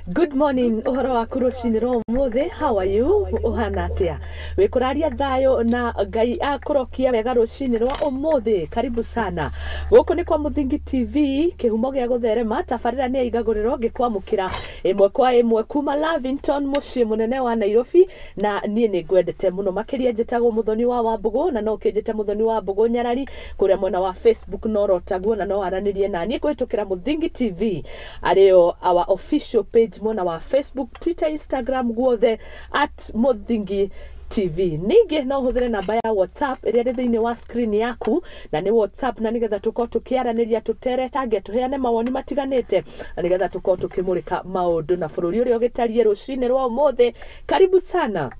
Good morning, ũhoro waku rũcinĩ rwa ũmũthĩ. How are you? Ũhana atĩa? Wĩ kũraria thayũ na Ngai akũrokia wega rũcinĩ rwa ũmũthĩ. Karibu sana gũkũ nĩ kwa Mũthingi TV, kĩhumo gĩa gũtherema. Tabarĩra nĩ ya Igagũrĩro, ngĩkwamũkĩra ĩmwe kwa ĩmwe kuma Lavington, mũciĩ mũnene wa Nairobi. Na niĩ nĩ ngwendete mũno makĩria. Njĩtagwo Mũthoni wa Wambũgũ, na no ũkĩnjĩte Mũthoni wa Mbũgũ Nyarari kũrĩa mwena wa Facebook, no rotaguo na no aranĩrie na niĩ kũhĩtũkĩra Mũthingi TV, arĩo our official page mwena wa Facebook, Twitter, Instagram, guothe @MũthingiTV. Ningĩ no ũhũthĩre namba ya WhatsApp ĩrĩa ĩrĩ thĩinĩ wa screen yaku, na nĩ WhatsApp, na nĩgetha tũkorwo tũkĩaranĩria, tũteretange, tũheane mawoni matiganĩte, na nĩgetha tũkorwo tũkĩmũrĩka maũndũ na bũrũri ũrĩa ũgĩtariĩ rũcinĩ rwa ũmũthĩ. Karibu sana,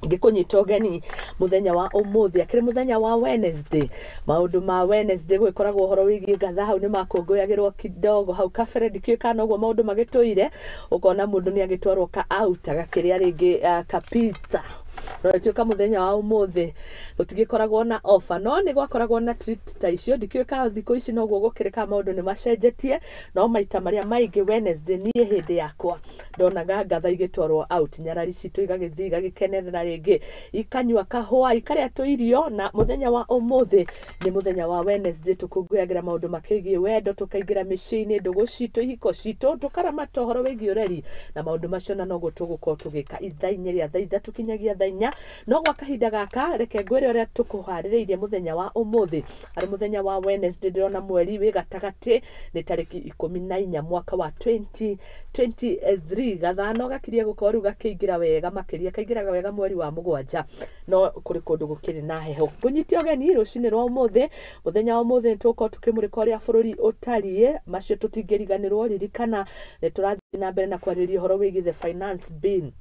ngĩkũnyita ũgeni mũthenya wa ũmũthĩ, akĩrĩ mũthenya wa Wednesday. Maũndũ ma Wednesday gũgĩkoragwo ũhoro wĩgiĩ ngatha, hau nĩ makũngũyagĩrwo kidogo hau kabere. Ndikĩũĩ kana ũguo maũndũ magĩtũire, ũkona mũndũ nĩ agĩtwarwo ka out, agakĩrĩa rĩngĩ ka pizza. No ĩtuĩka mũthenya wa ũmũthĩ gũtigĩkoragwo na offer, no nĩ gwakoragwo na treat ta icio. Ndikĩũĩ kana thikũ ici noguo gũkĩrĩ, kana maũndũ nĩ macenjetie, no maita marĩa maingĩ Wednesday niĩ hĩndĩ yakwa ndonaga ngatha igĩtwarwo out, nyarari citũ igagĩthiĩ igagĩkenerera, rĩngĩ ikanyua kahũa, ikarĩa tũirio. Na mũthenya wa ũmũthĩ nĩ mũthenya wa Wednesday, tũkũngũyagĩra maũndũ makĩgiĩ wendo, tũkaingĩra mĩciĩ-inĩ, ndũgũ citũ, ihiko citũ, tũkaramata ũhoro wĩgiĩ ũreri na maũndũ macio, na noguo tũgũkorwo tũgĩka ithaa-inĩ rĩa thaa 3 kinyagia thaa 4. No gwa kahinda gaka, reke ngwĩre ũrĩa tũkũharĩrĩirie mũthenya wa ũmũthĩ, arĩ mũthenya wa Wednesday. Ndĩrona mweri wĩ gatagatĩ, nĩ tarĩki 14 mwaka wa 2023. Gathano gakirie gũkorwo rĩu gakĩingĩra wega makĩria, kaingĩraga wega mweri wa mũgwanja, no kũrĩ kũndũ gũkĩrĩ na heho. Ngũnyite ũgeni rũcinĩ rwa ũmũthĩ. Mũthenya wa ũmũthĩ nĩ tũgũkorwo tũkĩmũrĩka ũrĩa bũrũri ũtariĩ, macio tũtingĩriganĩrwo. Ririkana nĩ tũrathiĩ na mbere na kwarĩrĩria ũhoro wĩgiĩ the Finance Bill.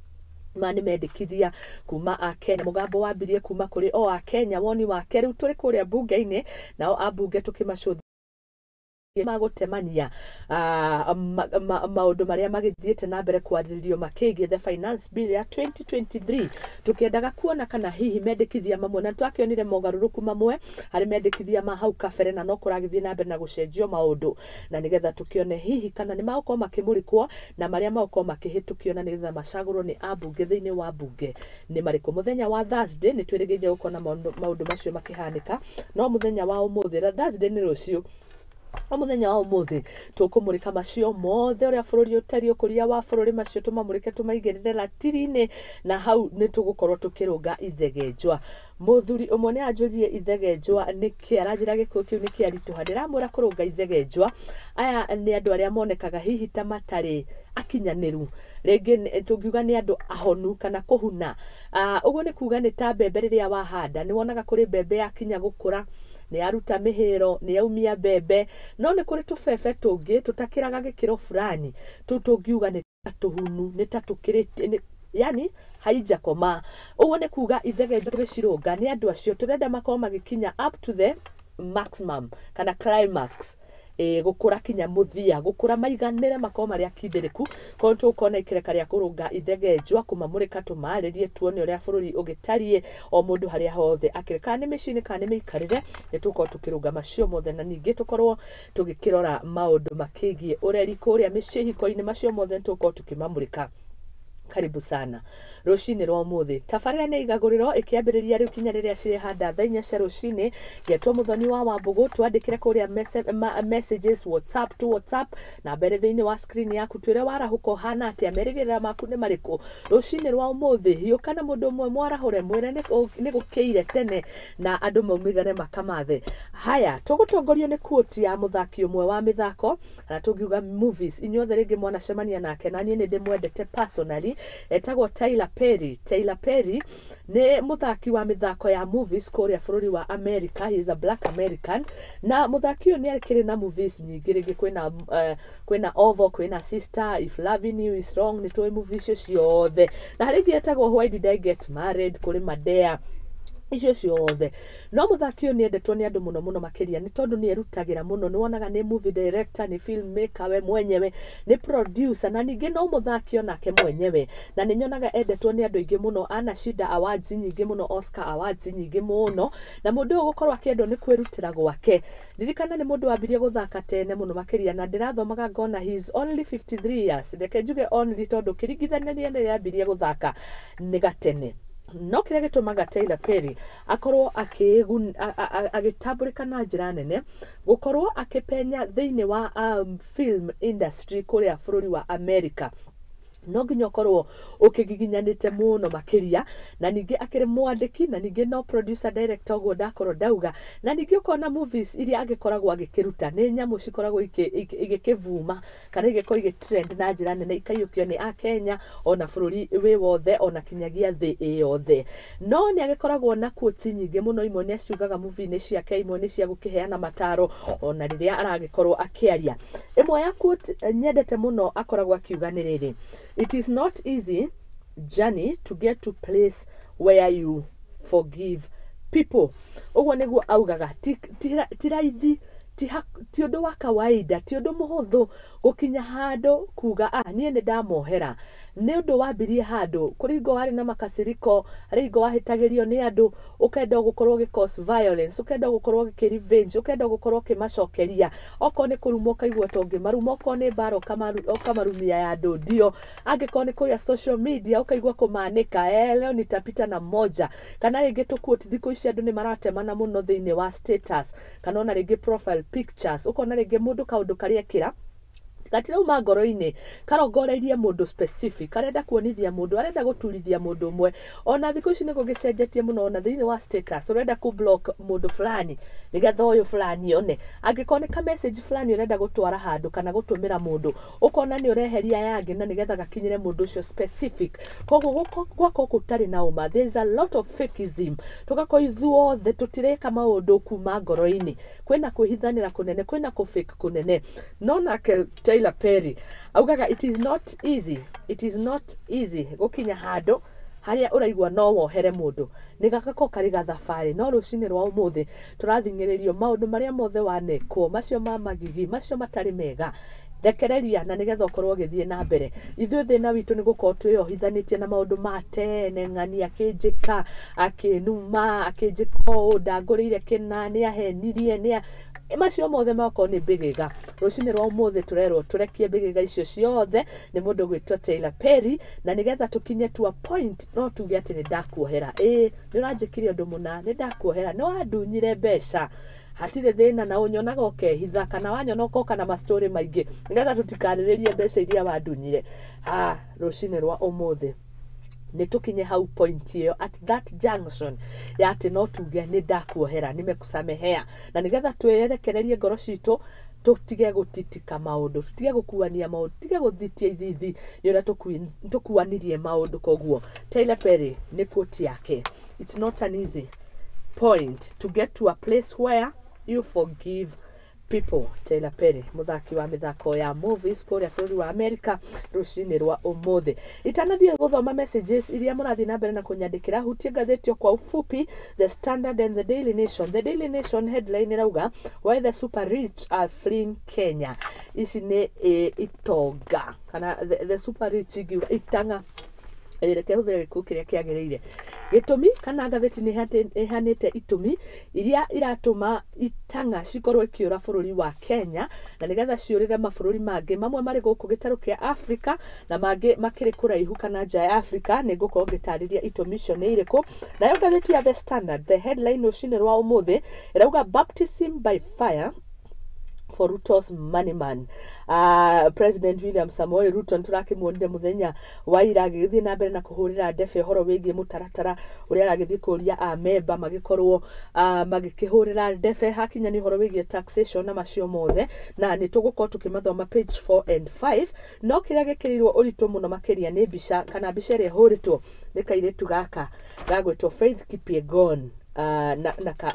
Ma nĩ mendekithia kuma akenya, mũgambo wambirie kuma kũrĩ o akenya, woni wake. Rĩu tũrĩ kũrĩa mbunge-inĩ, nao ambunge tũkĩmacũthia magũtemania maũndũ marĩa magĩthiĩte na mbere kwarĩrĩrio makĩgiĩ the Finance Bill ya 2023, tũkĩendaga kuona kana hihi mendekithia mamwe, na twakĩonire mogarũrũku mamwe harĩ mendekithia ma hau kabere, na no kũragĩthiĩ na mbere na gũcenjio maũndũ, na nĩgetha tũkĩone hihi kana nĩ magũkorwo makĩmũrĩkwo na marĩa magũkorwo makĩhĩtũkio, na nĩgetha macagũrwo nĩ ambunge thĩinĩ wa mbunge nĩ marĩkũ. Mũthenya wa Thursday nĩ twĩrĩgĩrĩire gũkorwo na maũndũ macio makĩhanĩka, no mũthenya wa ũmũthĩ, Thursday nĩ rũciũ, o mũthenya wa ũmũthĩ tũkũmũrĩka macio mothe, ũrĩa bũrũri ũtariĩ, ũkũria wa bũrũri, macio tũmamũrĩke, tũmaigĩrĩre ratiri-inĩ, na hau nĩ tũgũkorwo tũkĩrũnga ithegenjwa. Mũthuri ũmwe nĩ anjũririe ithegenjwa nĩkĩ, aranjĩra gĩkũyũ kĩu nĩ kĩaritũha. Ndĩramwĩra kũrũnga ithegenjwa, aya nĩ andũ arĩa monekaga hihi ta matarĩ akinyanĩru, rĩngĩ tũngiuga nĩ andũ ahonu kana kũhuna. Ũguo nĩ kuga nĩ ta mbembe rĩrĩa wahanda, nĩ wonaga kũrĩ mbembe yakinya gũkũra, nĩ yaruta mĩhĩro, nĩ yaumia mbembe, no nĩ kũrĩ tũbebe tũngĩ tũtakĩraga gĩkĩro fulani, tũu tũngiuga nĩ ta tũhunu, nĩ ta tũkĩrĩtie yani haijakoma. Ũguo nĩ kuga ithegenjwa tũgĩcirũnga nĩ andũ acio tũrenda makorwo magĩkinya up to the maximum kana climax, gũkũra kinya mũthia, gũkũra maiganĩre, makorwo marĩ akindĩrĩku. Koguo tũgũkorwo na ikereka rĩa kũrũnga ithegenjwa, kũmamũrĩka, tũmarĩrie, tuone ũrĩa bũrũri ũgĩtariĩ, o mũndũ harĩa hothe akĩrĩ, kana nĩ mĩciĩ-inĩ kana nĩ mĩikarĩre, nĩ tũgũkorwo tũkĩrũnga macio mothe, na ningĩ tũkorwo tũgĩkĩrora maũndũ makĩgiĩ ũreri kũrĩa mĩciĩ, hiko-inĩ, macio mothe nĩ tũgũkorwo tũkĩmamũrĩka. Karibu sana rũcinĩ rwa ũmũthĩ. Tabarĩra nĩ Igagũrĩro, ĩkĩambĩrĩria rĩu kinya rĩrĩa cirĩhanda thaa 4 cia rũcinĩ. Ngetwo Mũthoni wa Wambũgũ. Twandĩkĩre kũrĩa messages, WhatsApp to WhatsApp, namba ĩrĩ thĩinĩ wa screen yaku. Twĩre warahũka ũhana atĩa, merĩgĩrĩra maku nĩ marĩkũ rũcinĩ rwa ũmũthĩ. Hiũka na mũndũ ũmwe mwarahũre, mwĩre nĩ gũkĩire tene na andũ maumĩgane makamathe. Haya, tũgũtongorio nĩ quote ya mũthaki ũmwe wa mĩthako, kana tũngiuga movies. Inyuothe rĩngĩ mwanacemania nake, na niĩ nĩ ndĩmwendete personally. Etagwo Tyler Perry. Tyler Perry nĩ mũthaki wa mĩthako ya movies kũrĩa bũrũri wa America. He is a black American, na mũthaki ũyũ nĩ akĩrĩ na movies nyingĩ. Rĩngĩ kwĩna Ovo, kwĩna Sister, If Loving You Is Wrong, nĩ tũĩ movie icio ciothe, na harĩ ĩngĩ etagwo Why Did I Get Married, kũrĩ Madea. Icio ciothe. No mũthaki ũyũ nĩ endetwo nĩ andũ mũno mũno makĩria nĩ tondũ nĩ erutagĩra mũno. Nĩ wonaga nĩ movie director, nĩ filmmaker we mwenyewe, nĩ producer, na ningĩ no mũthaki onake mwenyewe. Na nĩ nyonaga endetwo nĩ andũ aingĩ mũno. Anashinda awards nyingĩ mũno, Oscar awards nyingĩ mũno. Na mũndũ ũyũ gũkorwo akĩendwo nĩ kwĩrutĩra gwake. Ririkana nĩ mũndũ wambirie gũthaka tene mũno makĩria, na ndĩrathomaga ngona he is only 53 years. Reke njuge only tondũ kĩringithania na rĩrĩa ambirie gũthaka nĩ gatene. No kĩrĩa gĩtũmaga Tyler Perry akorwo agĩtambũrĩka na njĩra nene, gũkorwo akĩpenya thĩinĩ wa film industry kũrĩa bũrũri wa America, no nginya ũkorwo ũkĩgiginyanĩte mũno makĩria. Na ningĩ akĩrĩ mwandĩki, na ningĩ no producer, director, ũguo ndakorwo ndauga. Na ningĩ ũkona movies iria agĩkoragwo agĩkĩruta nĩ nyamũ cikoragwo igĩkĩvuma kana igĩkorwo igĩtrend na njĩra nene, ikaiyũkio nĩ Akenya ona bũrũri wĩ wothe, ona kinyagia thĩ ĩ yothe. No nĩ agĩkoragwo na quotes nyingĩ mũno. Imwe nĩ aciugaga movie-inĩ ciake, imwe nĩ cia gũkĩheana mataro ona rĩrĩa aragĩkorwo akĩaria. Ĩmwe ya quote nyendete mũno akoragwo akiuga nĩ rĩrĩ: "It is not easy journey to get to place where you forgive people." Ũguo nĩguo augaga. Ti raithi, ti ũndũ wa kawaida, ti ũndũ mũhũthũ gũkinya handũ kuga, "Ah, niĩ nĩ ndamohera." Nĩ ũndũ wambirie handũ kũrĩ hingo warĩ na makasiriko, harĩ hingo wahĩtagĩrio nĩ andũ, ũkenda gũkorwo ũgĩ cause violence, ũkenda gũkorwo ũgĩkĩ revenge, ũkenda gũkorwo ũkĩmacokeria. Okorwo nĩ kũruma, ũkaigua ta ũngĩmaruma. Okorwo nĩ mbara, ũkamarumia ya ndũndio. Angĩkorwo nĩ kũrĩa social media, ũkaigua kũmanĩka, leo nitapita na moja. Kana rĩngĩ tũquote, thikũ ici andũ nĩ maratemana mũno thĩinĩ wa status kana ona rĩngĩ profile pictures. Ũkona rĩngĩ mũndũ kaũndũ karĩa ekĩra gatirauma ngoro-inĩ, karongoreirie mũndũ specific, arenda kuonithia mũndũ, arenda gũturithia mũndũ ũmwe. Ona thikũ ici nĩ gũgĩcenjetie mũno, ona thĩinĩ wa status ũrenda ku block mũndũ fulani nĩgetha ũyũ fulani one. Angĩkorwo nĩ ka message fulani ũrenda gũtwara handũ kana gũtũmĩra mũndũ, ũkona nĩ ũreheria yangĩ na nĩgetha gakinyĩre mũndũ ũcio specific. Koguo gwakorwo gũtarĩ na ũma, there is a lot of fakeism. Tũgakorwo ithuothe tũtireka maũndũ kuma ngoro-inĩ, kwĩna kwĩhithanĩra kũnene, kwĩna kũ fake kũnene. No nake Tyler Perry augaga it is not easy, it is not easy gũkinya handũ harĩa ũraigua no wohere mũndũ. Nĩ gagakorwo karĩ gathabarĩ. No rũcinĩ rwa ũmũthĩ tũrathing'ĩrĩrio maũndũ marĩa mothe wanekwo, macio ma magigi, macio matarĩ mega, rekereria na nĩgetha ũkorwo ũgĩthiĩ na mbere. Ithuĩ thĩna witũ nĩ gũkorwo twĩyohithanĩtie na maũndũ ma tene. Ng'ani akĩnjĩka, akĩnuma, akĩnjĩka ũũ, ndangũrĩire kĩna, nĩ ahenirie, nĩ macio mothe magakorwo nĩ mbĩgĩga. Rũcinĩ rwa ũmũthĩ tũrerwo tũrekie mbĩgĩga icio ciothe nĩ mũndũ gwĩtwo Tyler Perry, na nĩgetha tũkinye to a point no tuge atĩ nĩ ndakuohera. Ĩĩ, nĩ ũranjĩkire ũndũ mũna, nĩ ndakuohera. Nĩ wandunyire mbeca, hatirĩ thĩna. Na ũnyonaga ũkehitha kana wanyona ũkoka na mastori maingĩ nĩgetha tũtikarĩrĩrie mbeca iria wandunyire. Ha rũcinĩ rwa ũmũthĩ nĩ tũkinye hau point ĩyo, at that junction ya atĩ no tuge nĩ ndakuohera, nimekusamehea, na nĩgetha twĩrekererie ngoro citũ, tũtige gũtitika maũndũ, tũtige gũkuania maũndũ, tũtige gũthitia ithithi nĩ ũrĩa tũkuanirie maũndũ. Koguo Tyler Perry nĩ quote yake: "It's not an easy point to get to a place where you forgive people." Tyler Perry, mũthaki wa mĩthako ya movies kũrĩa bũrũri wa America. Rũcinĩ rwa ũmũthĩ, itanathiĩ gũthoma messages iria mũrathiĩ na mbere na kũnyandĩkĩra, hutie ngathĩti o kwa ufupi, The Standard and The Daily Nation. The Daily Nation headline ĩrauga, "Why the super rich are fleeing Kenya." Ici nĩ itonga kana the super rich, ingiuga itang'a. Reke hũthĩre gĩkũ kĩrĩa kĩagĩrĩire. Gĩtũmi kana ngathĩti nĩ ĩheanĩte itũmi iria iratũma itang'a cikorwo ikĩũra bũrũri wa Kenya na nĩgetha ciũrĩre mabũrũri mangĩ, mamwe marĩ gũkũ gĩtarũ kĩa Africa na mangĩ makĩrĩ kũraihu kana nja ya Africa. Nĩ ngũkorwo ngĩtarĩria itũmi icio nĩ irĩkũ. Nayo ngathĩti ya The Standard, the headline rũcinĩ rwa ũmũthĩ ĩrauga, "Baptism by fire for Ruto's money man." President William Samoei Ruto nĩtũrakĩmuonire mũthenya wa ira agĩgĩthiĩ na mbere na kũhũrĩra ndebe ũhoro wĩgiĩ mũtaratara ũrĩa aragĩthiĩ kũria amemba magĩkorwo magĩkĩhũrĩra ndebe hakinya nĩ ũhoro wĩgiĩ taxation na macio mothe, na nĩ tũgũkorwo tũkĩmathoma page 4 and 5. No kĩrĩa gĩkĩrĩirwo ũritũ mũno makĩria nĩ mbica kana mbica ĩrĩa ĩhũrĩtwo nĩ kairĩtu gaka gagwĩtwo Faith Kipyegon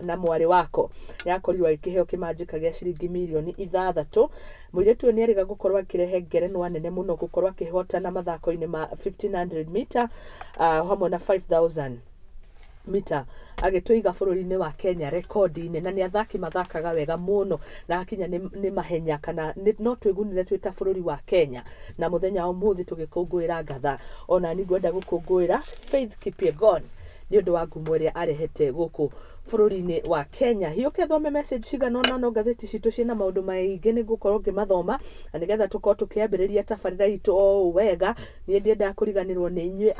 na mwarĩ wako nĩakorirwo agĩkĩheo kĩmanjĩka gĩa ciringi mirioni 6. Mũirĩtu ũyũ nĩerĩga gũkorwo akĩrehe ngerenwa nene mũno gũkorwo akĩhotana mathako-inĩ ma 1500 meter hamwe na 5000. mita agĩtũiga bũrũri-inĩ wa Kenya rekondi-inĩ, na nĩ athaki mathakaga wega mũno, na hakinya nĩ mahenya kana no twĩgunire twĩ ta bũrũri wa Kenya. Na mũthenya wa ũmũthĩ tũgĩkũngũĩra ngatha, ona niĩ ngwenda gũkũngũĩra Faith Kipyegon nĩ ũndũ wa ngumo ĩrĩa arehete gũkũ bũrũri-inĩ wa Kenya. Hiũke thome message cigana ũna, no ngathĩti citũ ciĩna maũndũ maingĩ nĩ ngũkorwo ngĩmathoma, na nĩgetha tũkorwo tũkĩambĩrĩria tabarĩra itũ o ũũ wega. Niĩ ndiendaga kũriganĩrwo nĩ inyuĩ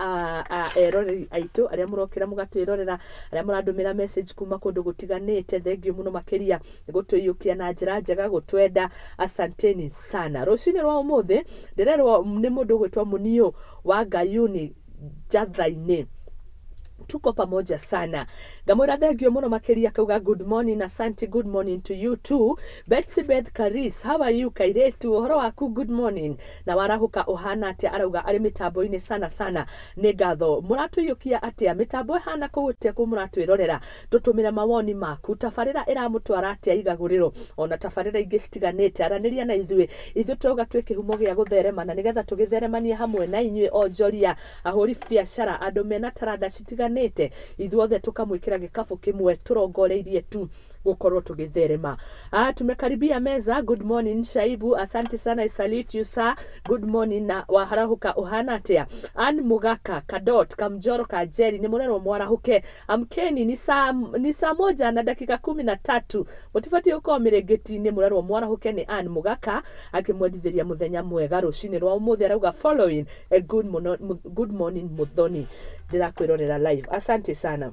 eroreri aitũ arĩa mũrokĩra mũgatwĩrorera, arĩa mũrandũmĩra message kuma kũndũ gũtiganĩte. Thengiũ mũno makĩria nĩ gũtũiyũkia na njĩra njega, gũtwenda, asanteni sana. Rũcinĩ rwa ũmũthĩ ndĩrerwo nĩ mũndũ ũgwĩtwo Mũniũ wa Ngayuni Njatha-inĩ, tuko pamoja sana. Ngamwĩra thengio mũno makĩria, kauga good morning, asante, good morning to you too. Betsy Beth Caris, how are you kairetu, ũhoro waku, good morning, na warahũka ũhana atĩa? Arauga arĩ mĩtambo-inĩ sana sana, nĩ ngatho. Mũratũiyũkia atĩa? Mĩtambo ĩhana kũu atĩa kũu mũratwĩrorera? Tũtũmĩre mawoni maku, tabarĩra ĩramũtwara atĩa igagũrĩro, ona tabarĩra ingĩ citiganĩte, aranĩria na ithuĩ. Ithuĩ tũrauga twĩ kĩhumo gĩa gũtherema, na nĩgetha tũgĩtheremanie hamwe na inyuĩ onjoria, ahũri biacara, andũ mena taranda citiganĩte, ithuothe tũkamwĩkĩra gĩkabũ kĩmwe tũrongoreirie tu gũkorwo tũgĩtherema. Tumekaribia meza. Good morning Shaibu, asante sana, I salute you sir. Good morning, na waharahũka ũhana atĩa? Ann Mugaka Kadot Kamjoro Kajeri, nĩ mũrerwo mwarahuke, amkeni, ni saa 1:13, mũtibatiĩ gũkorwo mĩrĩngĩti-inĩ, mũrerwo mwarahuke. Nĩ Ann Mugaka akĩmwendithĩria mũthenya mwega rũcinĩ rwa ũmũthĩ, arauga following a good, good morning Muthoni, ndĩrakwĩrorera live, asante sana.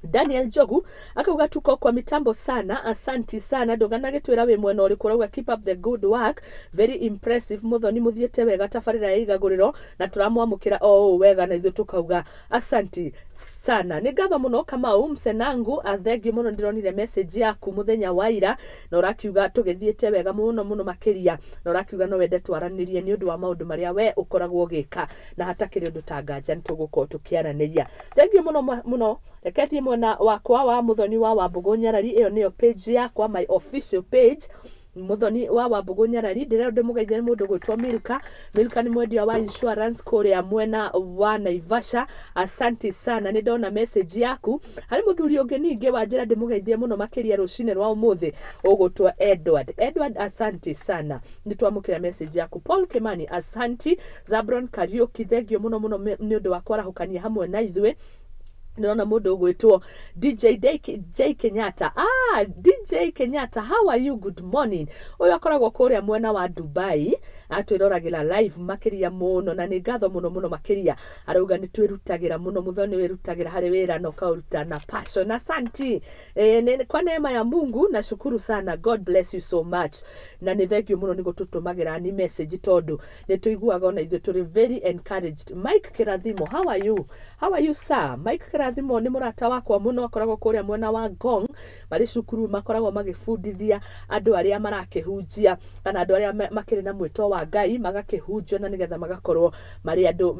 Daniel Njogu akauga tuko kwa mitambo sana, asanti sana. Ndũganagĩtwĩra wĩ mwena ũrĩkũ, ũrauga keep up the good work, very impressive. Muthoni, mũthiĩte wega tabarĩra ya igagũrĩro, na tũramwamũkĩra o ũũ wega, na ithuĩ tũkauga asanti sana. Nĩ ngatho mũno Kamau Msenangu, athengiũ mũno, ndĩronire message yaku mũthenya wa ira, na ũrakiuga tũgĩthiĩte wega mũno mũno makĩria, na ũrakiuga no wende twaranĩrie nĩ ũndũ wa maũndũ marĩa we ũkoragwo ũgĩka, na hatakĩrĩ ũndũ ta nganja nĩ tũgũkorwo tũkĩaranĩria. Thengiũ mũno mũno. Reke thiĩ mwena wakwa wa Muthoni wa Wambũgũ Nyarari, ĩyo nĩyo page yakwa, my official page, Muthoni wa Wambũgũ Nyarari. Ndĩrenda ndĩmũgeithie mũndũ gwĩtwo Milka. Milka nĩ mwendia wa insurance kũrĩa mwena wa Naivasha, asante sana, nĩ ndona message yaku. Harĩ mũthuri ũngĩ ningĩ wanjĩra ndĩmũgeithie mũno makĩria rũcinĩ rwa ũmũthĩ, ũgũtwo Edward. Edward, asante sana, nĩ twamũkĩra message yaku. Paul Kimani, asanti. Zabron Kariuki, thengio mũno mũno nĩ ũndũ wa kwarahũkania hamwe na ithuĩ. Ndĩrona mũndũ ũgwĩtwo DJ J Kenyatta. DJ Kenyatta, how are you? Good morning. Ũyũ akoragwo kũrĩa mwena wa Dubai, atwĩroragĩra live makĩria mũno, na nĩ ngatho mũno mũno makĩria. Arauga nĩ twĩrutagĩra mũno, Muthoni wĩrutagĩra harĩ wĩra na ũkaũruta na passion. Asanti. Kwa neema ya Mungu nashukuru sana. God bless you so much. Na nĩ thank you mũno nĩ gũtũtũmagĩra ni message, tondũ nĩ tũiguaga ona ithuĩ tũrĩ very encouraged. Mike Kirathimo, how are you? How are you sir? Mike Kirathimo nĩ mũrata wakwa mũno, akoragwo kũrĩa mwena wa Ngong, marĩ cukuru makoragwo magĩbundithia andũ arĩa marakĩhunjia kana andũ arĩa makĩrĩ na mwĩto wa Ngai, magakĩhunjia na nĩgetha magakorwo marĩ andũ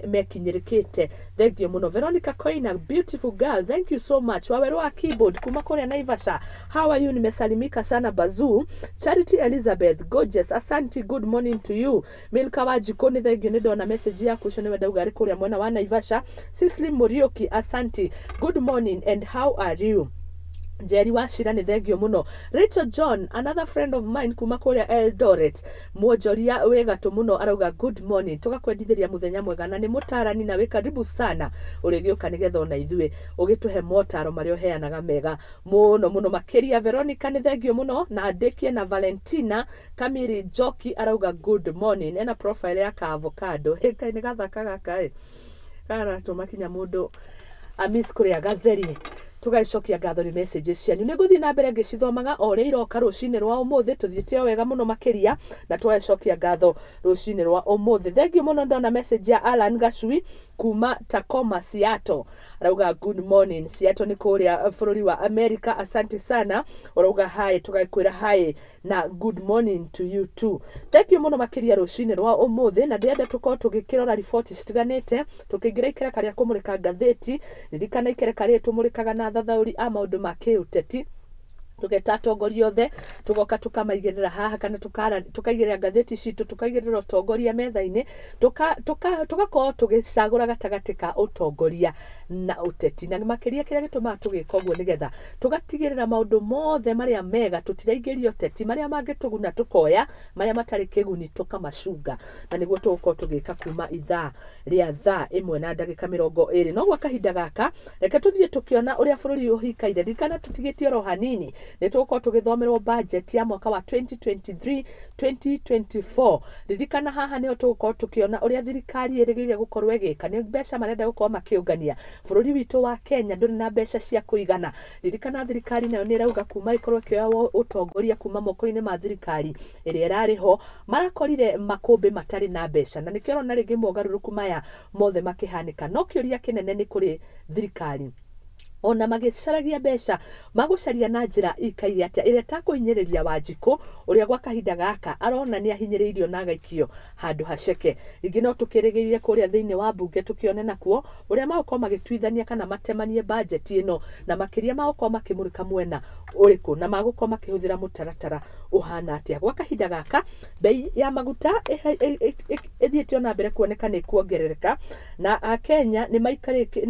mekinyĩrĩkĩte. Thank you mũno. Veronica Koina, beautiful girl, thank you so much. Waweru wa keyboard kuma kũrĩa Naivasha, how are you? Nimesalimika sana bazuu. Charity Elizabeth, gorgeous, asanti, good morning to you. Milka wa jikoni, thank you, nĩ ndona message yaku, ũcio nĩwe ndauga arĩ kũrĩa mwena wa Naivasha. Sisli Muriuki, asanti, good morning and how are you? Njeri wa Cira, nĩ thengio mũno. Rachel John, another friend of mine kuma kũrĩa Eldoret, mwonjoria wĩ gatũ mũno, arauga good morning, tũgakwendithĩria mũthenya mwega, na nĩ mũtarani na wĩ karibu sana ũrĩgĩũka nĩgetha ona ithuĩ ũgĩtũhe motaro marĩa ũheanaga mega mũno mũno makĩria. Veronica, nĩ thengio mũno, na ndĩkie na Valentina Kamiri Njoki, arauga good morning, ena profile ya ka avocado. Kaĩ nĩ gathaka gaka ĩ, karatũma kinya mũndũ amis kũrĩa gatheri. Tũgagĩcokia ngatho nĩ messages cianyu, nĩ ngũthiĩ na mbere ngĩcithomaga o ũrĩa iroka rũcinĩ rwa ũmũthĩ. Tũthiĩte o wega mũno makĩria, na tũgagĩcokia ngatho rũcinĩ rwa ũmũthĩ. Thengiũ mũno. Ndona message ya Alan Gacui kuma Tacoma, Seattle, arauga good morning. Seattle nĩ kũrĩa bũrũri wa America. Asante sana. Ũrauga hi, tũgagĩkwĩra hi na good morning to you too. Thank you mũno makĩria rũcinĩ rwa ũmũthĩ, na ndĩrenda tũkorwo tũgĩkĩrora riboti citiganĩte tũkĩingĩra ikereka rĩa kũmũrĩka ngathĩti. Ririkana ikereka rĩrĩ tũmũrĩkaga na athathaũri a maũndũ ma kĩũteti, tũgeta atongoria othe, tũgoka tũkamaigĩrĩra haha, kana tũkaigĩrĩra ngathĩti citũ, tũkaigĩrĩra ũtongoria metha-inĩ, tũgakorwo tũgĩcagũra gatagatĩ ka ũtongoria na ũteti, na makĩria kĩrĩa gĩtũmaga tũgĩka ũguo nĩgetha tũgatigĩrĩra maũndũ mothe marĩa mega tũtiraingĩria ũteti, marĩa mangĩtũguna tũkoya, marĩa matarĩ kĩguni tũkamacunga, na nĩguo tũgũkorwo tũgĩka kuma ithaa rĩa thaa 1 na ndagĩka 20. No gwa kahinda gaka reke tũthiĩ tũkĩona ũrĩa bũrũri ũhikaire. Ririkana tũtigĩtie oro hanini nĩ tũgũkorwo tũgĩthomerwo budget ya mwaka wa 2023 2024. Ririkana haha nĩho tũgũkorwo tũkĩona ũrĩa thirikari ĩrĩgĩrĩire gũkorwo ĩgĩka, nĩ mbeca marenda gũkorwo makĩũngania. Bũrũri witũ wa Kenya ndũrĩ na mbeca cia kũigana. Ririkana thirikari nayo nĩ ĩrauga kuma ĩkorwo ĩkĩoya ũtongoria kuma moko-inĩ ma thirikari ĩrĩa ĩrarĩ ho, marakorire makũmbĩ matarĩ na mbeca, na nĩkĩo ũrona rĩngĩ mogarũrũku maya mothe makĩhanĩka. No kĩũria kĩnene nĩ kũrĩ thirikari, ona magĩcaragia mbeca magũcaria na njĩra ikaire atĩa ĩrĩa ĩtakũhinyĩrĩria Wanjikũ ũrĩa gwa kahinda gaka arona nĩ ahinyĩrĩirio na agaikio handũ haceke. Rĩngĩ no tũkĩrĩgĩrĩrie kũrĩa thĩinĩ wa mbunge tũkĩone nakuo ũrĩa magũkorwo magĩtuithania kana matemanie bajeti ĩno, na makĩria magũkorwo makĩmũrĩka mwena ũrĩkũ na magũkorwo makĩhũthĩra mũtaratara ũhana atĩa. Gwa kahinda gaka bei ya maguta ĩthiĩte ona mbere kuoneka nĩ kuongerereka, na Akenya nĩ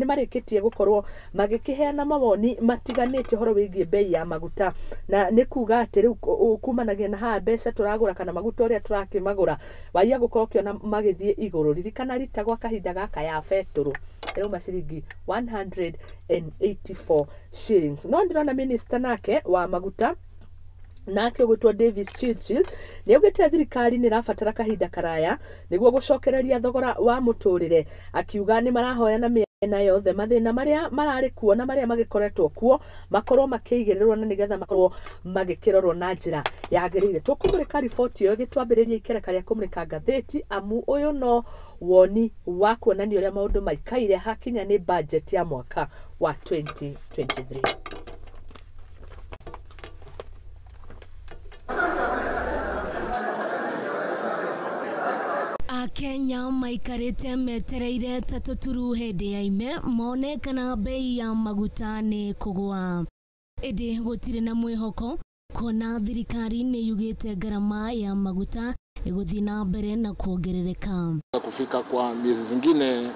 marĩkĩtie gũkorwo magĩkĩheana mawoni matiganĩte ũhoro wĩgiĩ bei ya maguta, na nĩ kuga atĩ rĩu kumanagia na haha mbeca tũragũra kana maguta ũrĩa tũrakĩmagũra waia gũkorwo ũkĩona magĩthiĩ igũrũ. Ririkana rita gwa kahinda gaka ya betũrũ ĩrauma ciringi 184 shillings. No ndĩrona minister nake wa maguta nake ũgwĩtwo Davis Churchill nĩ augĩte thirikari nĩ ĩrabatara kahinda karaya nĩguo gũcokereria thogora wa mũtũrĩre, akiuga nĩ marahoya na mĩena yothe mathĩna marĩa mararĩ kuo na marĩa magĩkoretwo kuo makorwo makĩigĩrĩrwo na nĩgetha makorwo magĩkĩrorwo na njĩra yagĩrĩire. Tũkũmũrĩka riboti ĩyo ĩgĩtwambĩrĩria ikereka rĩa kũmũrĩka ngathĩti, amu ũyũ no woni wa kuonania ũrĩa maũndũ maikaire hakinya nĩ budget ya mwaka wa 2023. Akenya maikarĩte metereire ta tũturu hĩndĩ ya ime mone kana bei ya maguta nĩ kũgũa, ĩndĩ gũtirĩ na mwĩhoko kuona thirikari nĩ yugĩte ngarama ya maguta ĩgũthiĩ na mbere na kuongerereka. Kufika kwa miezi zingine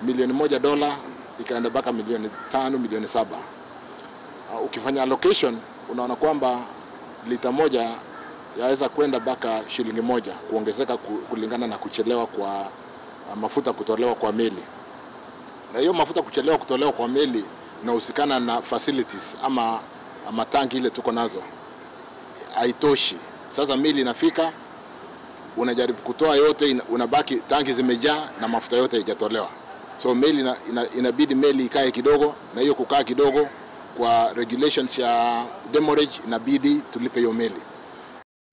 milioni $1 ikaenda mpaka milioni 5, milioni 7. Ukifanya allocation unaona kwamba lita moja yaweza kwenda mpaka shilingi 1 kuongezeka kulingana na kuchelewa kwa mafuta kutolewa kwa meli. Na hiyo mafuta kuchelewa kutolewa kwa meli inahusikana na facilities ama matangi ile tuko nazo haitoshi. Sasa meli inafika, unajaribu kutoa yote, unabaki tangi zimejaa na mafuta yote haijatolewa. So meli inabidi meli ikae kidogo, na hiyo kukaa kidogo kwa regulations ya demurrage inabidi tulipe hiyo meli.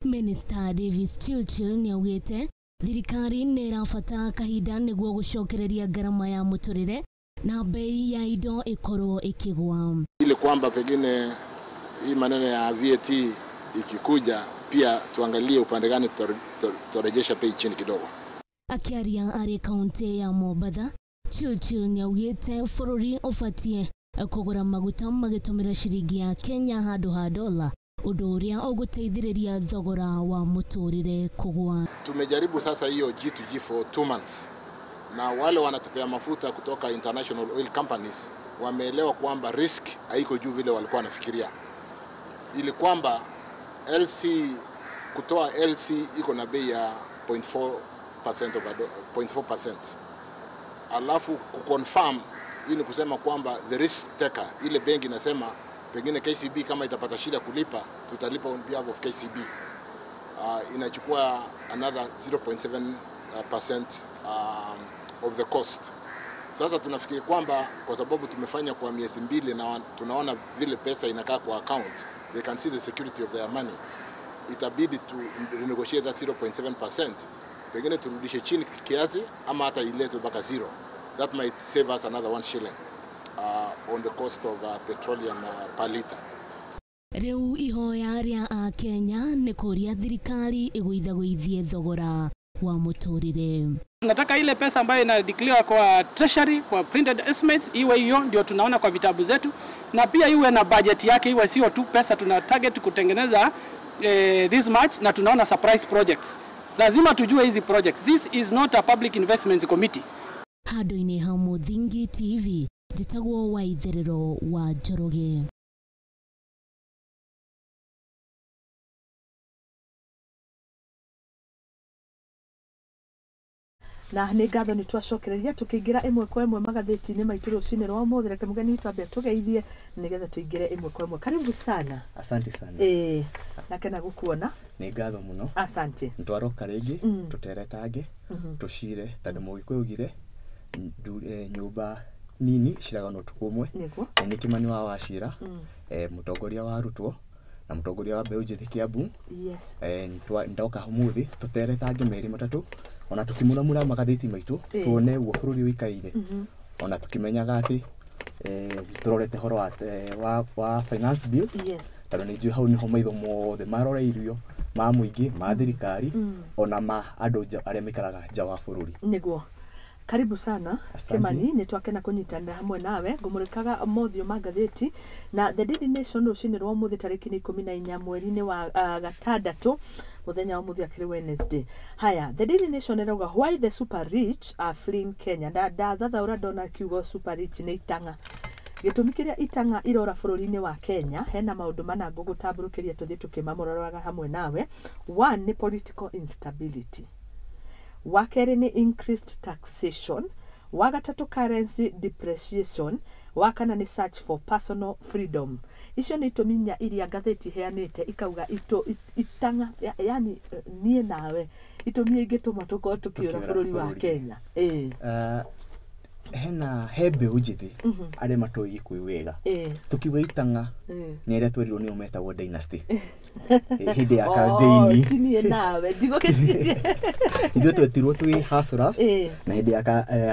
Minister Davis Churchill nĩ augĩte thirikari nĩ ĩrabatara kahinda nĩguo gũcokereria ngarama ya mũtũrĩre na bei ya indo ĩkorwo ĩkĩgũa. Ile kwamba pengine hii maneno ya VAT ikikuja pia tuangalie upande gani tutarejesha bei chini kidogo. Akiaria arĩ kaunti ya Mombatha, Churchill nĩ augĩte bũrũri ũbatiĩ kũgũra maguta magĩtũmĩra ciringi ya Kenya handũ ha dola, ũndũ ũrĩa ũgũteithĩrĩria thogora wa mũtũrĩre kũgũa. Tumejaribu sasa hiyo G2G for 2 months, na wale wanatupea mafuta kutoka international oil companies wameelewa kwamba risk haiko juu vile walikuwa wanafikiria. Ili kwamba LC kutoa LC iko na bei ya 0.4% over 0.4%. Alafu kuconfirm hii ni kusema kwamba the risk taker, ile benki inasema pengine KCB kama itapata shida kulipa tutalipa on behalf of KCB. Inachukua another 0.7% of the cost. Sasa tunafikiri kwamba kwa sababu tumefanya kwa miezi 2 na tunaona vile pesa inakaa kwa account, they can see the security of their money. Itabidi to renegotiate that 0.7%, pengine turudishe chini kiasi ama hata iletwe mpaka 0. That might save us another 1 shilling on the cost of petroleum per liter. Rĩu ihoya rĩa Akenya nĩ kũria thirikari ĩgũithagũithie thogora wa mũtũrĩre. Tunataka ile pesa ambayo ina declare kwa treasury, kwa printed estimates, iwe hiyo ndio tunaona kwa vitabu zetu, na pia iwe na budget yake, iwe sio tu pesa tuna target kutengeneza this much na tunaona surprise projects. Lazima tujue hizi projects. This is not a public investments committee. Handũ-inĩ ha Mũthingi TV, Njĩtagwo Waitherero wa Njoroge. Na nĩ ngatho nĩ twacokereria tũkĩingĩra ĩmwe kwa ĩmwe magathĩti-inĩ maitũ rũcinĩ rwa ũmũthĩ. Reke mũgeni witũ ambe atũgeithie nĩgetha tũingĩre ĩmwe kwa ĩmwe. Karibu sana. Asante sana. Ĩĩ, nakena gũkuona. Nĩ ngatho mũno. Asante. Nĩtwaroka rĩngĩ tũteretange tũcire tondũ Mũgĩkũyũ augire nyũmba nini ciraga na ũtukũ ũmwe. Nĩguo. Na nĩ Kĩmani wa Wachira, mũtongoria wa arutwo na mũtongoria wa mbeũ njĩthĩ Kĩambu. Yes. Ndoka ũmũthĩ tũteretange merĩ matatũ ona tũkĩmuramura magathĩti maitũ tuone ũguo bũrũri ũikaire, ona tũkĩmenyaga atĩ tũrorete ũhoro wa finance bill. Yes. Tondũ nĩ njũĩ hau nĩho maitho mothe maroreirio ma mũingĩ, ma thirikari, ona ma andũ arĩa maikaraga nja wa bũrũri. Nĩguo. Karibu sana. Asante. Kimani, nĩ twakena kũnyitanĩra hamwe nawe. Ngũmũrĩkaga mothiũ ma ngathĩti na The Daily Nation rũcinĩ rwa ũmũthĩ tarĩki nĩ 14 mweri-inĩ wa gatandatũ, mũthenya wa ũmũthĩ akĩrĩ Wednesday. Haya, The Daily Nation ĩrauga why the super rich are fleeing Kenya. Ndathathaũra ndona kiugo super rich nĩ itang'a. Gĩtũmi kĩrĩa itang'a irora bũrũri-inĩ wa Kenya, hena maũndũ mana ngũgũtambũrũkĩria tũthiĩ tũkĩmamũroraga hamwe nawe. One nĩ political instability, wa kerĩ nĩ increased taxation, wa gatatũ currency depreciation, wa kana nĩ search for personal freedom. Icio nĩ itũmi inya iria ngathĩti iheanĩte ikauga itang'a yani niĩ nawe itũmi ingĩtũma tũkorwo tũkĩũra bũrũri wa Kenya. Ĩĩ. Hena he mbeũ njĩthĩ arĩa matoĩ Gĩkũyũ wega, tũkiuga itang'a nĩ arĩa twerirwo nĩo metagwo dynasty hĩndĩ ya campaign. Ti niĩ nawe ndigũgĩciria. Ithuĩ twetirwo twĩ hustlers, na hĩndĩ ya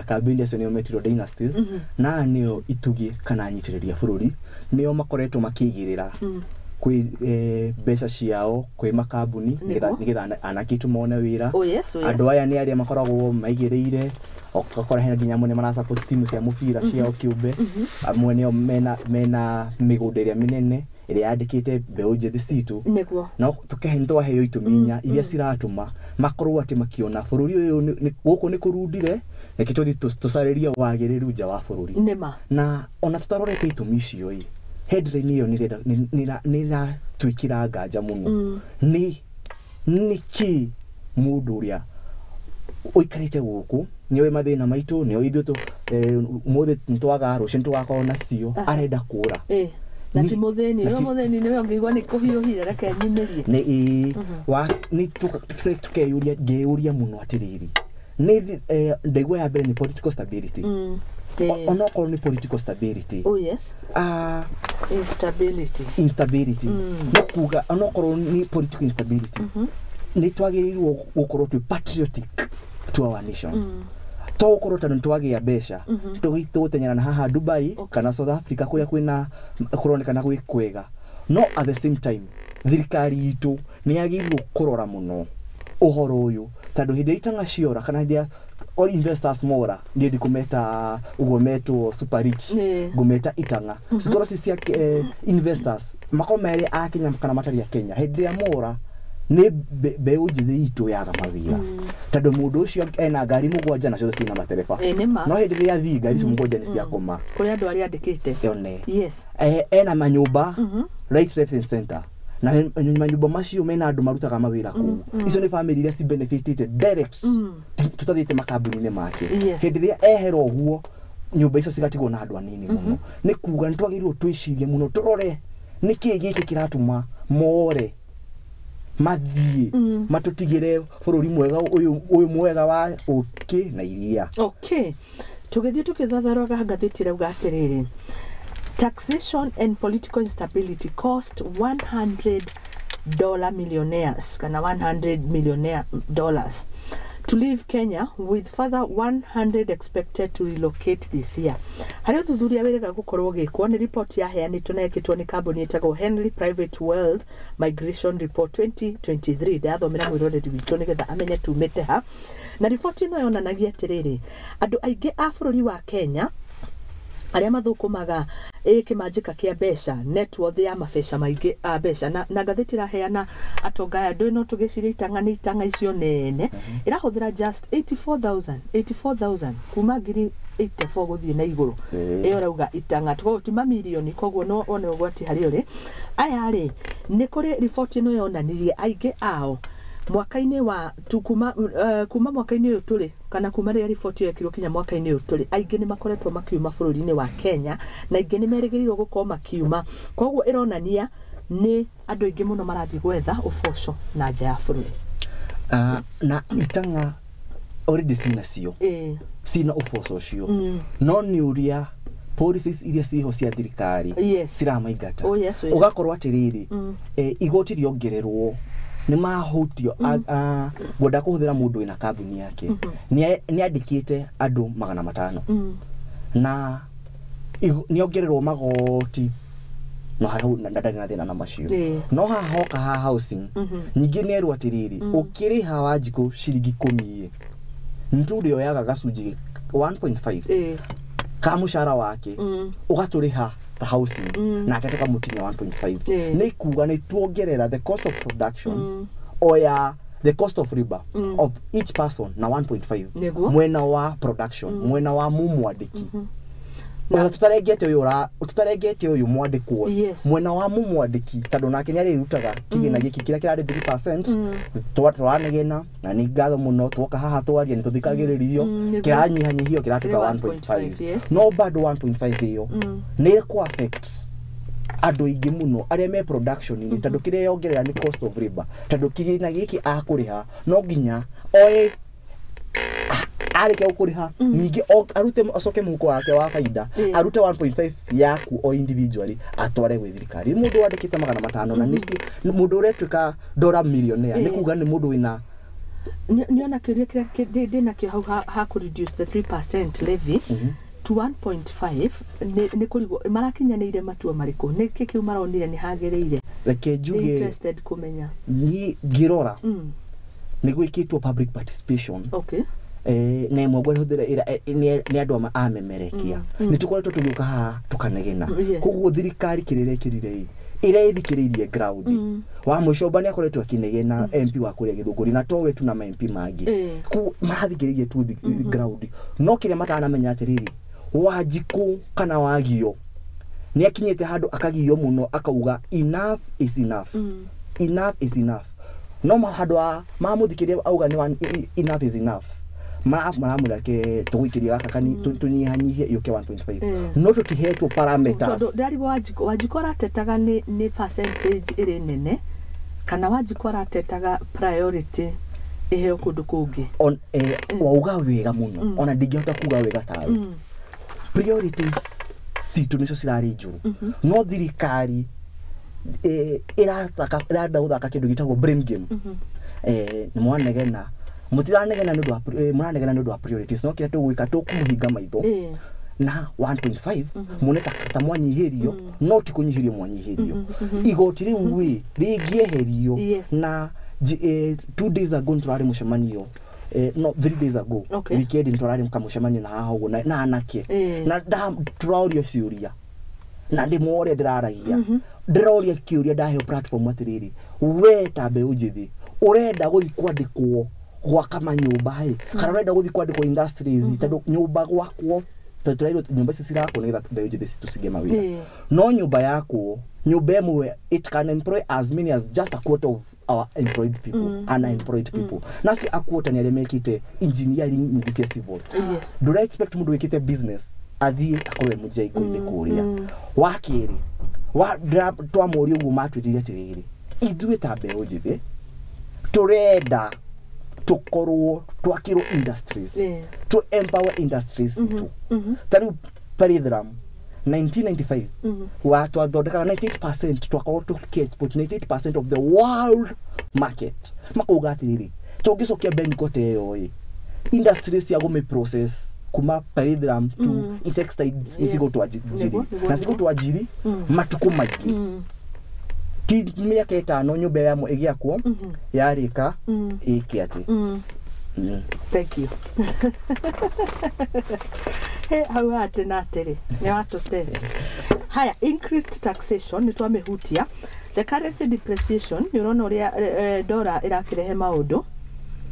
campaign acio nĩo metirwo dynasties, na aya nĩo itugĩ kana anyitĩrĩri a bũrũri, nĩo makoretwo makĩigĩrĩra kwĩ mbeca ciao kwĩ makambuni nĩgetha anake aitũ mone wĩra. Oh yes, oh yes. Andũ aya nĩ arĩa makoragwo maigĩrĩire, ũgakora hena nginya amwe nĩ marasupport timu cia mũbira ciao kĩũmbe, amwe nĩo mena mĩgũnda ĩrĩa mĩnene ĩrĩa yandĩkĩte mbeũ njĩthĩ citũ. Nĩguo. No tũkehe nĩtwaheo itũmi inya iria ciratũma makorwo atĩ makĩona bũrũri ũyũ gũkũ nĩ kũrundire, reke tũthiĩ tũcarĩrie wagĩrĩru nja wa bũrũri. Nĩma. Na ona tũtarorete itũmi icio ĩ, headline ĩyo nĩ ĩratwĩkĩra nganja mũno. Nĩ nĩkĩ mũndũ ũrĩa ũikarĩte gũkũ nĩoĩ mathĩna maitũ, nĩoĩ ithuĩ ũmũthĩ nĩtwaga, rũciũ nĩtũgakorwo nacio, arenda kũra. Na ti mũthĩni, nĩ mũthĩni nĩwe ũngĩigua nĩ kũhiũhire, reke nyumĩrie. Nĩ tũkeyũria, ngeyũria mũno atĩrĩrĩ, nĩ ndaigua ya mbere nĩ political stability. Onokorwo nĩ political stability. Oh yes. Instability. Instability. No kuga onokorwo nĩ political instability, nĩ twagĩrĩirwo gũkorwo twĩ patriotic to our nations. To gũkorwo tondũ nĩtwagĩa mbeca tũgũteng'era na haha Dubai kana South Africa kũrĩa kwĩna kũronekana gwĩ kwega. No at the same time thirikari itũ nĩ yagĩrĩirwo kũrora mũno ũhoro ũyũ, tondũ hĩndĩ ĩrĩa itang'a ciora kana hĩndĩ ĩrĩa all investors mora, niĩ ndikũmeta ũguo metwo super rich, ngũmeta itang'a cikorwo ci cia investors makorwo merĩ a Kenya kana matarĩ a Kenya, hĩndĩ ĩrĩa mora nĩ mbeũ njĩthĩ itũ yaga mawĩra, tondũ mũndũ ũcio ena ngari mũgwanja na ciothe ciĩna matereba. No hĩndĩ ĩrĩa athiĩ ngari icio mũgwanja nĩ ciakoma kũrĩ andũ arĩa andĩkĩte one. Yes. Ena manyũmba right, left and center, na manyũmba macio mena andũ marutaga mawĩra kũu. Icio nĩ family iria ci benefitĩte direct tũtathiĩte makambuni-inĩ make. Hĩndĩ ĩrĩa ehera ũguo nyũmba icio cigatigwo na andũ anini mũno. Nĩ kuga nĩ twagĩrĩirwo twĩcirie mũno, tũrore nĩkĩĩ gĩkĩ kĩratũma more mathiĩ matũtigĩre bũrũri mwega ũyũ mwega wa ũkĩ na iria. Okay. Tũgĩthiĩ tũkĩthathaũraga ngathĩti ĩrauga atĩrĩrĩ, taxation and political instability cost $100 millionaires kana $100 millionaire dollars to leave Kenya, with further 100 expected to relocate this year. Harĩ ũthuthuria wĩrĩga gũkorwo ũgĩkwo nĩ riboti yaheanĩtwo na ĩkĩtwo nĩ kambuni ĩtagwo Henley Private Wealth Migration Report 2023. Ndathomera mwĩroreri witũ nĩgetha amenye tumĩte ha. Na riboti ĩno yonanagia atĩrĩrĩ, andũ aingĩ a bũrũri wa Kenya arĩa mathũkũmaga kĩmanjĩka kĩa mbeca, net worth ya mabeca maingĩ a mbeca, na ngathĩti ĩraheana atonga aya ndũĩ no tũgĩciria itang'a nĩ itang'a icio nene, ĩrahũthĩra just 84,000 kuma ngiri 84 gũthiĩ na igũrũ. Ĩyo rauga itang'a koguo ti mamirioni, koguo no one ũgwati harĩ ũrĩ aya rĩ. Nĩ kũrĩ riboti ĩno yonanirie aingĩ ao mwaka-inĩ wa tu, kuma mwaka-inĩ ũyũ tũrĩ, kana kuma rĩrĩa riboti ĩyo yekirwo kinya mwaka-inĩ ũyũ tũrĩ, aingĩ nĩ makoretwo makiuma bũrũri-inĩ wa Kenya na aingĩ nĩ merĩgĩrĩirwo gũkorwo makiuma. Koguo ĩronania nĩ andũ aingĩ mũno marathiĩ gwetha ũboco na nja ya bũrũri. Ah, na itang'a already cina cio, cina ũboco ũcio, no nĩ ũrĩa policies iria ciho cia thirikari ciramaingata. Oh, yes. Ũgakorwo atĩrĩrĩ, igoti rĩongererwo nĩ mahutio. Ngwenda kũhũthĩra mũndũ wĩna kambuni yake, nĩ andĩkĩte andũ 500 na nĩ ongererwo magoti, no hau na ndarĩ na thĩna na macio. No haha hoka ha housing, ningĩ nĩ erwo atĩrĩrĩ, ũkĩrĩha Wanjikũ ciringi 10 ĩ, nĩ oyaga gacunjĩ 1.5 ka mũcara wake, ũgatũrĩha ta housing, nake tũkamũtinia 1.5. Nĩ kuga nĩ tuongerera the cost of production oya the cost of labor of each person na 1.5 mwena wa production, mwena wa mumwandĩki, ona tutarengete ũyũ tutarengete ũyũ mwandĩkwo, mwena wa mumwandĩki, tondũ nake nĩ arĩrutaga kĩgĩna gĩkĩ kĩrĩa kĩrarĩ 3%. Tũranegena na nĩ ngatho mũno, twoka haha twaria nĩ tũthikagĩrĩrio. Kĩranyihanyihio kĩratuĩka Kĩrĩ 1.5. 1.5, yes, No yes. bado 1.5 ĩyo nĩ ĩkũ affect andũ aingĩ mũno arĩa me production-inĩ, tondũ kĩrĩa yongerera nĩ cost of labor, tondũ kĩgĩna gĩkĩ akũrĩha no nginya oe arĩkia gũkũrĩha ningĩ arute, acoke mũhuko wake wa baida, arute 1.5 yaku o individually atware gwĩ thirikari. Mũndũ wandĩkĩte 500 na nĩci mũndũ ũretuĩka dollar millionaire, nĩ kuga nĩ mũndũ wĩna Nĩ ona kĩũria kĩrĩa ndĩ nakĩo hau ha kũ reduce the 3% levy to 1.5, nĩ kũrigwo marakinyanĩire matua marĩkũ, nĩ kĩ kĩu maronire nĩ hagĩrĩire? Reke Ndĩ njuge, interested kũmenya. Niĩ ngĩrora nĩ gwĩkĩtwo public participation, na ĩmwe ngwĩhũthĩra ĩra nĩ andũ amemerekia nĩ tũkoretwo tũgĩũka haha tũkanegena. Koguo thirikari kĩrĩa ĩrekĩrire ĩ ĩrĩa ĩthikĩrĩirie ground wa mũcomba nĩ akoretwo akĩnegena, MP wa kũrĩa Gĩthũngũri, na towe tu na ma MP mangĩ. Koguo marathikĩrĩirie tu ground, no kĩrĩa matanamenya atĩrĩrĩ, Wanjikũ kana Wagio nĩ akinyĩte handũ akagio mũno, akauga enough is enough, enough is enough. No handũ ha mamũthikĩria auga nĩ enough is enough, maramwĩra ke tũgũikĩria gaka kani tũnyihanyihie yũke 1.5, no tũtihetwo parameters. Tondũ ndarigwo Wanjikũ aratetaga nĩ percentage ĩrĩ nene, kana Wanjikũ aratetaga priority ĩheo kũndũ kũngĩ? On, wauga wega mũno, ona ndingĩhota kuga wega tawe. Priorities citũ nĩcio cirarĩ njũru, no thirikari ĩrathaka, ĩrenda gũthaka kĩndũ gĩtagwo blame game. Nĩ mwanegena, mũtiranegena nĩ ũndũ wa mũranegena nĩ ũndũ wa priorities, no kĩrĩa tũgwĩka tũkũmũhinga maitho na 1.5 muone ta mwanyihĩrio, no ti kũnyihĩrio mwanyihĩrio. Igoti rĩu rĩ rĩngĩeherio na 2 days ago nĩtũrarĩ mũcemanio, no 3 days ago, weekend nĩtũrarĩ kamũcemanio na haha ũguo na anake, na tũrorio ciũria na ndĩmoria, ndĩraragia, ndĩroria kĩũria, ndaheo platform atĩrĩrĩ, we ta mbeũ njĩthĩ ũrenda gũthiĩ kwandĩkwo gwaka manyũmba ĩ, kana ũrenda gũthiĩ kwandĩkwo industries? Tondũ nyũmba gwakwo, tondũ tũrairwo nyũmba ici cirakwo nĩgetha mbeũ njĩthĩ citũ mawĩra, no nyũmba yakwo, nyũmba ĩmwe, it can employ as many as just a quarter of our employed people, unemployed people. Nacio a quarter nĩ arĩa mekĩte engineering nyingĩ cia civil. Ndũra expect mũndũ wĩkĩte business athiĩ akorwo e mũjengo-inĩ kũrĩa. Wa kerĩ, twamũria ũguo, matwĩrire atĩrĩrĩ, ithuĩ ta mbeũ njĩthĩ tũrenda tũkorwo twakĩrwo industries, to empower industries citũ. Ta rĩu Perithram 1995 wa twathondekaga 98%, twakorwo tũkĩ-export 98% of the world market. Makauga atĩrĩrĩ, tũngĩcokia Bencote ĩyo ĩ industries cia gũmĩ process kuma pyrethrum to insecticides nĩ cigũtwanjiri na cigũtwanjiri matukũ maingĩ, ti mĩaka 5 nyũmba yamo ĩgĩakwo yarĩka ĩke atĩ. Thank you. He hau atĩ na atĩrĩ nĩ watũte. Haya, increased taxation nĩ twamĩhutia. The currency depreciation, nĩ ũrona ũrĩa dora ĩrakĩrehe maũndũ.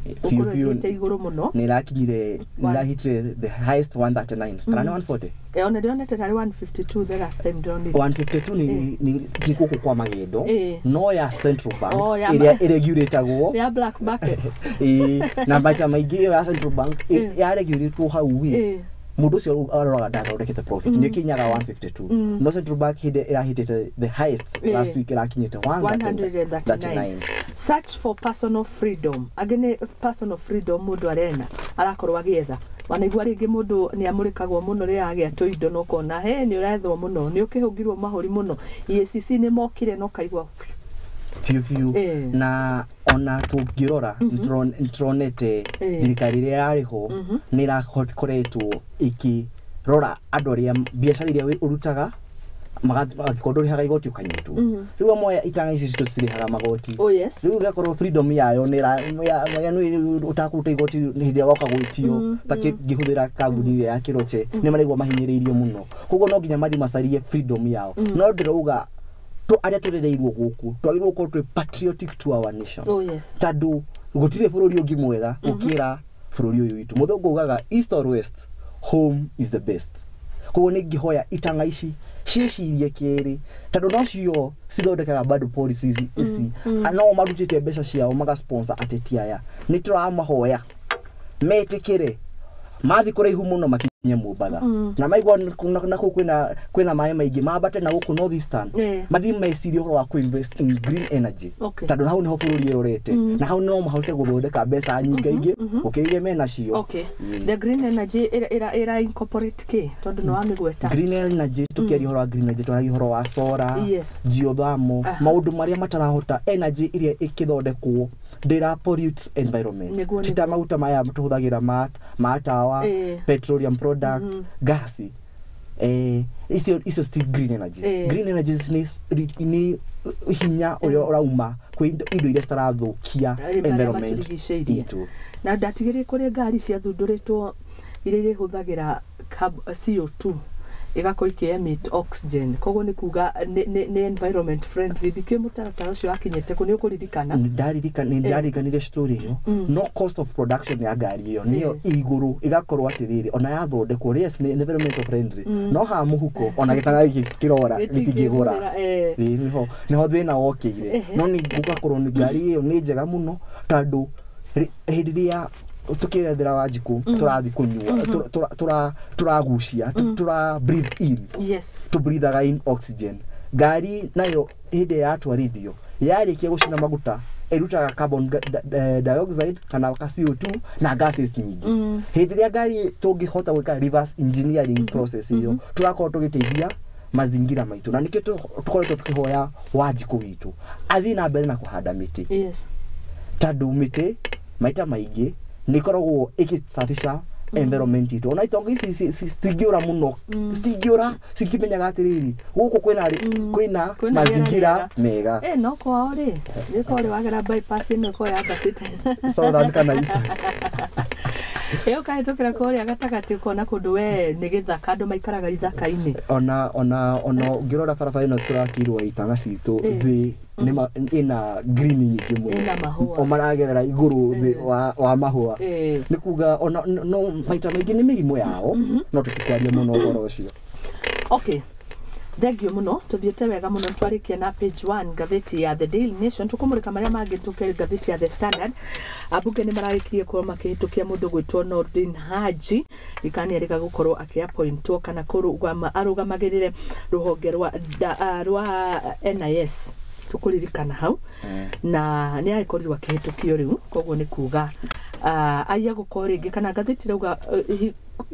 Biũ Gũkorwo biũ. ĩthiĩte igũrũ mũno. Nä ĩrakinyire, nä ĩrahitire the highest 139 kana nä 140. Ona ndĩronete tarĩ 152 the last time ndĩronire. 152 nĩ gũkũ kwa magendo, no ya central bank Oh, ya ĩrĩa ĩregulatagwo ya black market. Ĩĩ, na maita maingĩ ĩyo ya central bank yaregulatwo hau ĩ, mũndũ ũcio aroraga ndathondekete profit, nĩ ĩkinyaga 152, no central bank hĩndĩ ĩrahitĩte the highest last week ĩrakinyĩte 139. 139. Search for personal freedom, angĩ nĩ personal freedom mũndũ arena arakorwo agĩetha. Wanaigua rĩngĩ mũndũ nĩ amũrĩkagwo mũno rĩrĩa agĩa tũindo na ũkona he nĩ ũrethwo mũno, nĩ ũkĩhũngirwo mahũri mũno, EACC nĩ mokire na ũkaigua. Biũ biũ. Na ona tũngĩrora nĩtũronete thirikari ĩrĩa yarĩ ho nĩ ĩrakoretwo ĩkĩrora andũ arĩa biacara iria ũrutaga, angĩkorwo ndũrĩhaga igoti ũkanyitwo. Rĩu amwe itanga ici citũ citirĩhaga magoti. Oh yes. Rĩu ĩgakorwo freedom yayo nĩ yani ũtakũruta igoti hĩndĩ ĩrĩa woka gwĩtio ta ngĩhũthĩra kambuni ĩrĩa ya Kĩroche, nĩ maraigua mahinyĩrĩirio mũno, koguo no nginya mathiĩ macarie freedom yao. No ndĩrauga tũ arĩa tũrereirwo gũkũ twagĩrĩirwo gũkorwo twĩ patriotic to our nation, Oh yes. tondũ gũtirĩ bũrũri ũngĩ mwega gũkĩra bũrũri ũyũ witũ. Mũthũngũ ugaga, "East or west, home is the best." Koguo nĩ ngĩhoya itanga ici ciĩcirie kĩrĩ, tondũ nocio cithondekaga bad policies ici, no marutĩte mbeca ciao magasponsor ateti aya. Nĩ tũramahoya metĩkĩre mathi kũraihu mũno makinye Mombatha, na maigua na kũu kwĩna maĩ maingĩ, mambate na gũkũ North Eastern, mathiĩ mecirie ũhoro wa kũinvest in green energy, tondũ hau nĩho bũrũri ĩrorete, na hau no mahote gũthondeka mbeca nyingaingĩ gũkĩra iria menacio. Okay, the green energy ĩra incorporate kĩ, tondũ nĩ wamĩgweta? Green energy, tukiaria ũhoro wa green energy twaragia ũhoro wa solar, geothermal, maũndũ marĩa matarahota, energy ĩrĩa ĩkĩthondekwo ndĩra pollute environment, ti ta maguta maya tũhũthagĩra ma tawa, petroleum products, gasi, icio still green energies. Green energies nĩ hinya ũrĩa ũrauma kwĩ indo iria citarathũkia Marĩa environment matũrigicĩirie. itũ. Na ndatigĩrĩire kũrĩ ngari ciathundũrĩtwo iria irĩhũthagĩra CO2 ĩgakorwo ikĩ-emit oxygen, koguo nĩ kuga nĩ environment friendly. Ndikĩũĩ mũtaratara ũcio wakinyĩte kũ, nĩ ũkũririkana? Nĩ ndaririkanire story ĩyo, no cost of production ya ngari ĩyo nĩyo igũrũ, ĩgakorwo atĩrĩrĩ, ona yathondekwo, yes, nĩ environmental friendly, no ha mũhuko ona gĩtanga gĩkĩ kĩrora gĩtingĩgũra. Gĩtingĩgũra. Ĩĩ, nĩho thĩna wokĩire. No nĩ gũgakorwo nĩ ngari ĩyo nĩ njega mũno, tondũ hĩndĩ ĩrĩa tũkĩrethera Wanjikũ tũrathiĩ kũnyua, tũragucia, tũra breathe in, tũbreathaga in oxygen. Ngari nayo hĩndĩ ĩrĩa yatwarithio, yarĩkia gũcina maguta, ĩrutaga carbon dioxide kana ka CO2 na gases nyingĩ. Hĩndĩ ĩrĩa ngari tũngĩhota gwĩka reverse engineering process ĩyo, tũrakorwo tũgĩteithia mazingira maitũ, na nĩkĩo tũkoretwo tũkĩhoya Wanjikũ witũ athiĩ na mbere na kũhanda mĩtĩ, tondũ mĩtĩ maita maingĩ nĩ ĩkoragwo ĩgĩsafisha environment itũ. Ona itonga ici citingĩũra mũno, citingĩũra cikĩmenyaga atĩrĩrĩ, gũkũ kwĩna Kwĩna rĩera mazingira rĩega. Mega. No kwao rĩ, nĩ korwo rĩ wagera bypass ĩno ĩkorwo yambatĩte. Southern kana eastern. Ĩ ũkahĩtũkĩra kũrĩa gatagatĩ, ũkona kũndũ we nĩ gĩthaka, andũ maikaraga ithaka-inĩ. Ona ũngĩrora barabara ĩno tũrakĩirwo itanga citũ thĩ ĩna green nyingĩ mũno. Ĩna mahũa. O maragerera igũrũ thĩ wa mahũa. Nĩ kuga ona no maita maingĩ nĩ mĩrimũ yao, no tũtikwaria mũno ũhoro ũcio. Okay, thengio mũno, tũthiĩte wega mũno. Twarĩkia na page 1 ngathĩti ya The Daily Nation, tũkũmũrĩka marĩa mangĩ tũke ngathĩti ya The Standard. Ambunge nĩ mararĩkirie korwo makĩhĩtũkia mũndũ gwĩtwo Nordin Haji ikani erĩga gũkorwo akĩappointwo kana kũrũgama arũgamagĩrĩre rũhonge rwa NIS, tũkũririkana hau, na nĩ agĩkorirwo akĩhĩtũkio rĩu. Koguo nĩ kuga aya gũkorwo rĩngĩ kana ngathĩti rauga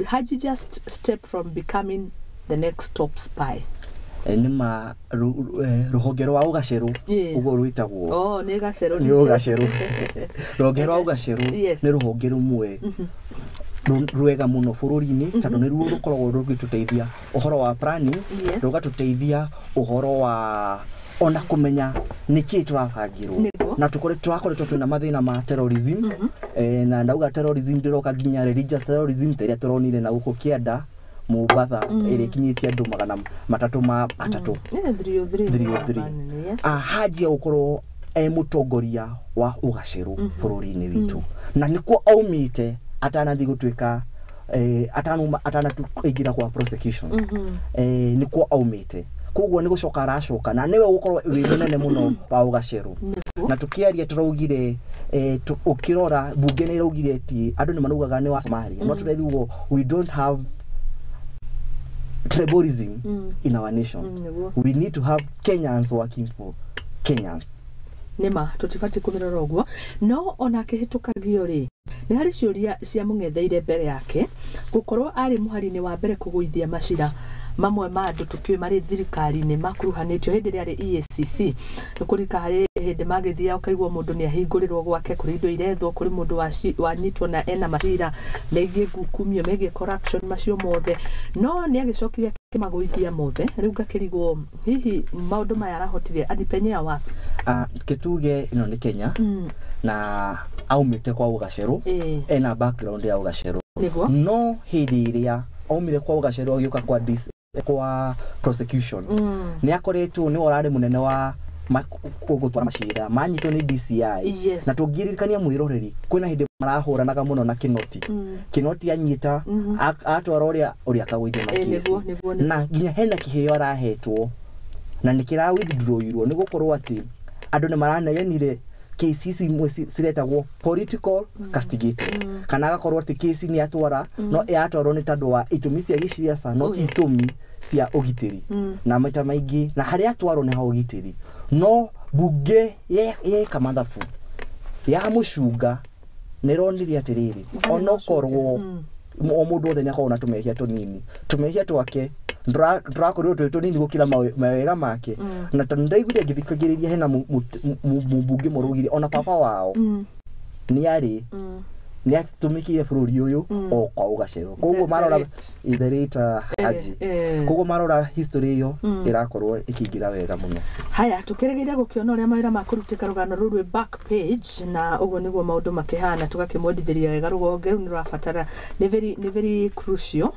Haji just step from becoming the next top spy. Nĩ ma rũhonge rwa ũgacerũ, ũguo rwĩtagwo. Oh, nĩ gacerũ. Nĩ ũgacerũ, rũhonge rwa ũgacerũ nĩ rũhonge rũmwe rwega mũno bũrũri-inĩ, tondũ nĩruo rũkoragwo rũgĩtũteithia ũhoro wa planning, rũgatũteithia ũhoro wa ona kũmenya nĩkĩĩ tũrabangirwo. Na tũrakoretwo twĩna mathĩna ma terrorism, na ndauga terrorism ndĩroka nginya religious terrorism ta ĩrĩa tũronire na gũkũ kĩanda Mombatha, ĩrĩa ĩkinyĩtie andũ 303. 303. 303. Yes. Haji ya gũkorwo e mũtongoria wa ũgacĩru bũrũri-inĩ witũ, na nĩkuo aumĩte atanathiĩ gũtuĩka atanuma atanatuingĩra kwa prosecution. Nĩkuo aumĩte, koguo nĩ gũcoka aracoka na nĩwe ũgũkorwo wĩ mũnene mũno wa ũgacerũ. Na tukiaria tũraugire ũkĩrora bunge nĩ ĩraugire ti andũ nĩ maraugaga nĩ wa Somalia, no tũrerirwo we don't have tribalism in our nation. We need to have Kenyans working for Kenyans. Nĩma tũtibatiĩ kũmĩrora ũguo, no ona akĩhĩtũkagio rĩ, nĩ harĩ ciũria ciamũng'etheire mbere yake gũkorwo arĩ mũhari-inĩ wa mbere kũgũithia macira mamwe ma andũ tũkĩũĩ marĩ thirikari-inĩ makuruhanĩtio hĩndĩ ĩrĩa arĩ EACC. Nĩ kũrika harĩ hĩndĩ magĩthiaga ũkaigua mũndũ nĩ ahingũrĩrwo gwake, kũrĩ indo irethwo, kũrĩ mũndũ wanyitwo na ena macira megiĩ ngukumio, megiĩ corruption, macio mothe, no nĩ agĩcokire akĩmagũithia mothe. Rĩu ngakĩrigwo hihi maũndũ maya arahotire alipenyea wapi? Kĩtuge ĩno nĩ Kenya na aumĩte kwa ũgacerũ, ena background ya ũgacerũ, no hĩndĩ ĩrĩa aumire kwa ũgacerũ agĩũka kwa kwa prosecution, nĩ akoretwo nĩwe ũrarĩ mũnene wa gũtwara macira manyitwo nĩ DCI. Na tũngĩririkania mwĩroreri, kwĩna hĩndĩ marahũranaga mũno na Kinoti. Kinoti anyita, atwara ũrĩa ũrĩa akagũithia makesi. Nĩguo, nĩguo, nĩguo. Na nginya hena kĩheo arahetwo na nĩ kĩra withdrawirwo nĩ gũkorwo atĩ andũ nĩ maranegenire kesi ici imwe ciretagwo political castigated, kana agakorwo atĩ kesi nĩ atwara no yatwarwo nĩ tondũ wa itũmi cia gĩciaca, no Oh, ti yes. itũmi cia ũgitĩri. Na maita maingĩ na harĩa atwarwo nĩ ha ũgitĩri, no bunge yeka mathabu ya mũcunga nĩ ĩronire atĩrĩrĩ, Ndarĩ na onokorwo ũcunge. o mũndũ wothe nĩ akoragwo na tũmehia tũnini, tũmehia twake ndũrakorirwo twĩ tũnini gũkĩra mawega make. Na tondũ ndaiguire ngĩthikagĩrĩria hena mũmbunge mũraugire ona baba wao nĩ arĩ nĩ atũmĩkire bũrũri ũyũ o kwa ũgacerwo, koguo marora The the late Haji, koguo marora history ĩyo ĩrakorwo ĩkĩingĩra wega mũno. Haya, tũkĩrĩgĩria gũkĩona ũrĩa mawĩra makũrutĩka rũgano rũu rwĩ back page, na ũguo nĩguo maũndũ makĩhana. Tũgakĩmwendithĩria wega rũgonge rũu nĩ rũrabatara, nĩ very crucial,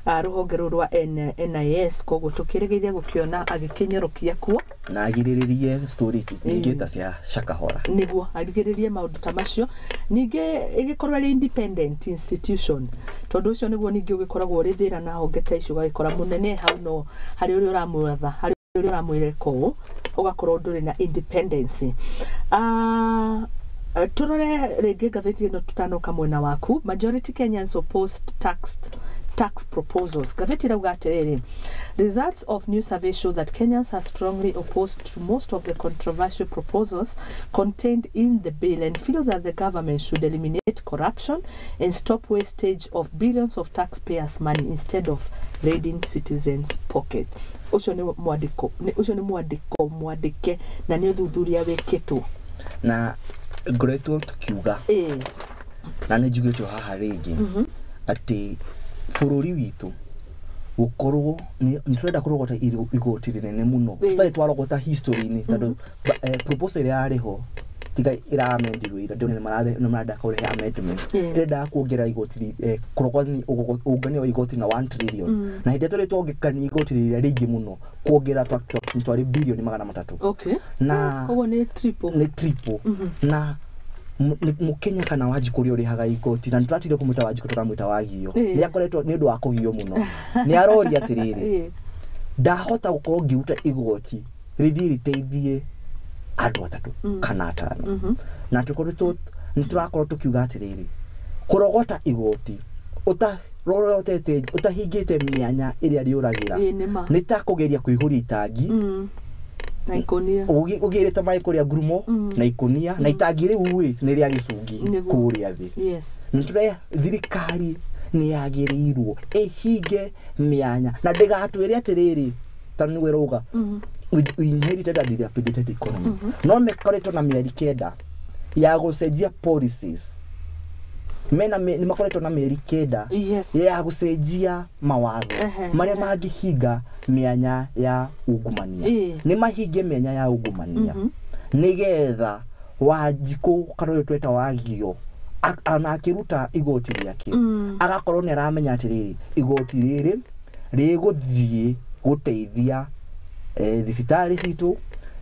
rũhonge rũu rwa NIS, koguo tũkĩrĩgĩria gũkĩona agĩkĩnyorokia kuo. Na agirĩrĩrie story nyingĩ ta cia Shakahora. Nĩguo arigĩrĩrie maũndũ ta macio, ningĩ ĩgĩkorwo ĩrĩ independent institution, tondũ ũcio nĩguo ningĩ ũgĩkoragwo ũrĩ thĩna na honge ta icio, ũgagĩkora mũnene hau no harĩ ũrĩa ũramwatha, harĩ ũrĩa ũramwĩra ĩka ũũ, ũgakorwo ndũrĩ na independence. Tũrore rĩngĩ ngathĩti ĩno tutanoka mwena waku. Majority Kenyans opposed tax proposals. Ngathĩti ĩrauga atĩrĩrĩ, results of new survey show that Kenyans are strongly opposed to most of the controversial proposals contained in the bill and feel that the government should eliminate corruption and stop wastage of billions of taxpayers' money instead of raiding citizens' pocket. Ũcio nĩ mwandĩko, ũcio nĩ mwandĩko mwandĩke na nĩ ũthuthuria wĩkĩtwo. Na ngoretwo tukiuga na nĩ njugĩtwo haha rĩngĩ atĩ bũrũri witũ gũkorwo nĩ tũrenda kũrogota igoti rĩnene mũno tũtarĩ twarogota history-inĩ, tondũ proposal ĩrĩa yarĩ ho tiga ĩramendirwo ira, ndĩrona nĩ marenda kũrehe amendment ĩrendaga kuongerera igoti kũrogotania ũngania wa igoti na 1 trillion, na hĩndĩ ĩrĩa tũrĩ twongekania igoti rĩrĩa rĩingĩ mũno kuongerera twarĩ 300 billion. Na Koguo nĩ triple. Nĩ triple. Na mũkenya kana Wanjikũ ũrĩa ũrĩhaga igoti, na nĩtũratire kũmwĩta Wanjikũ, tũramwĩta Wagio, nĩ akoretwo nĩ ũndũ wa kũgio mũno, nĩ aroria atĩrĩrĩ, ndahota gũkorwo ngĩruta igoti rĩthiĩ rĩteithie andũ atatũ kana atano. Na tũkoretwo nĩ tũrakorwo tũkiuga atĩrĩrĩ, kũrogota igoti ũtarorotete, ũtahingĩte mĩanya ĩrĩa rĩũragĩra, Ĩĩ, nĩ ma. nĩ ta kũgeria kũihũria itangi Na ikũnia. Ũgĩrĩte maĩ kũrĩa ngurumo na ikũnia, na itangi rĩu ĩ nĩ rĩa gĩcungi kũrĩa thĩ. Nĩtũre thirikari nĩ yagĩrĩirwo ĩhinge mĩanya na ndĩgatwĩre atĩrĩrĩ, ta nĩwe rauga we inherited a dilapidated economy, no mekoretwo na mĩeri 9 ya gũcenjia policies, mena nĩ makoretwo na mĩeri 9 ya gũcenjia mawatho marĩa mangĩhinga mĩanya ya ungumania. Nĩ mahinge mĩanya ya ungumania nĩgetha Wanjikũ kana ũyũ tweta Wagio ona akĩruta igoti rĩake agakorwo nĩ aramenya atĩrĩrĩ, igoti rĩrĩ rĩgũthiĩ gũteithia thibitarĩ citũ,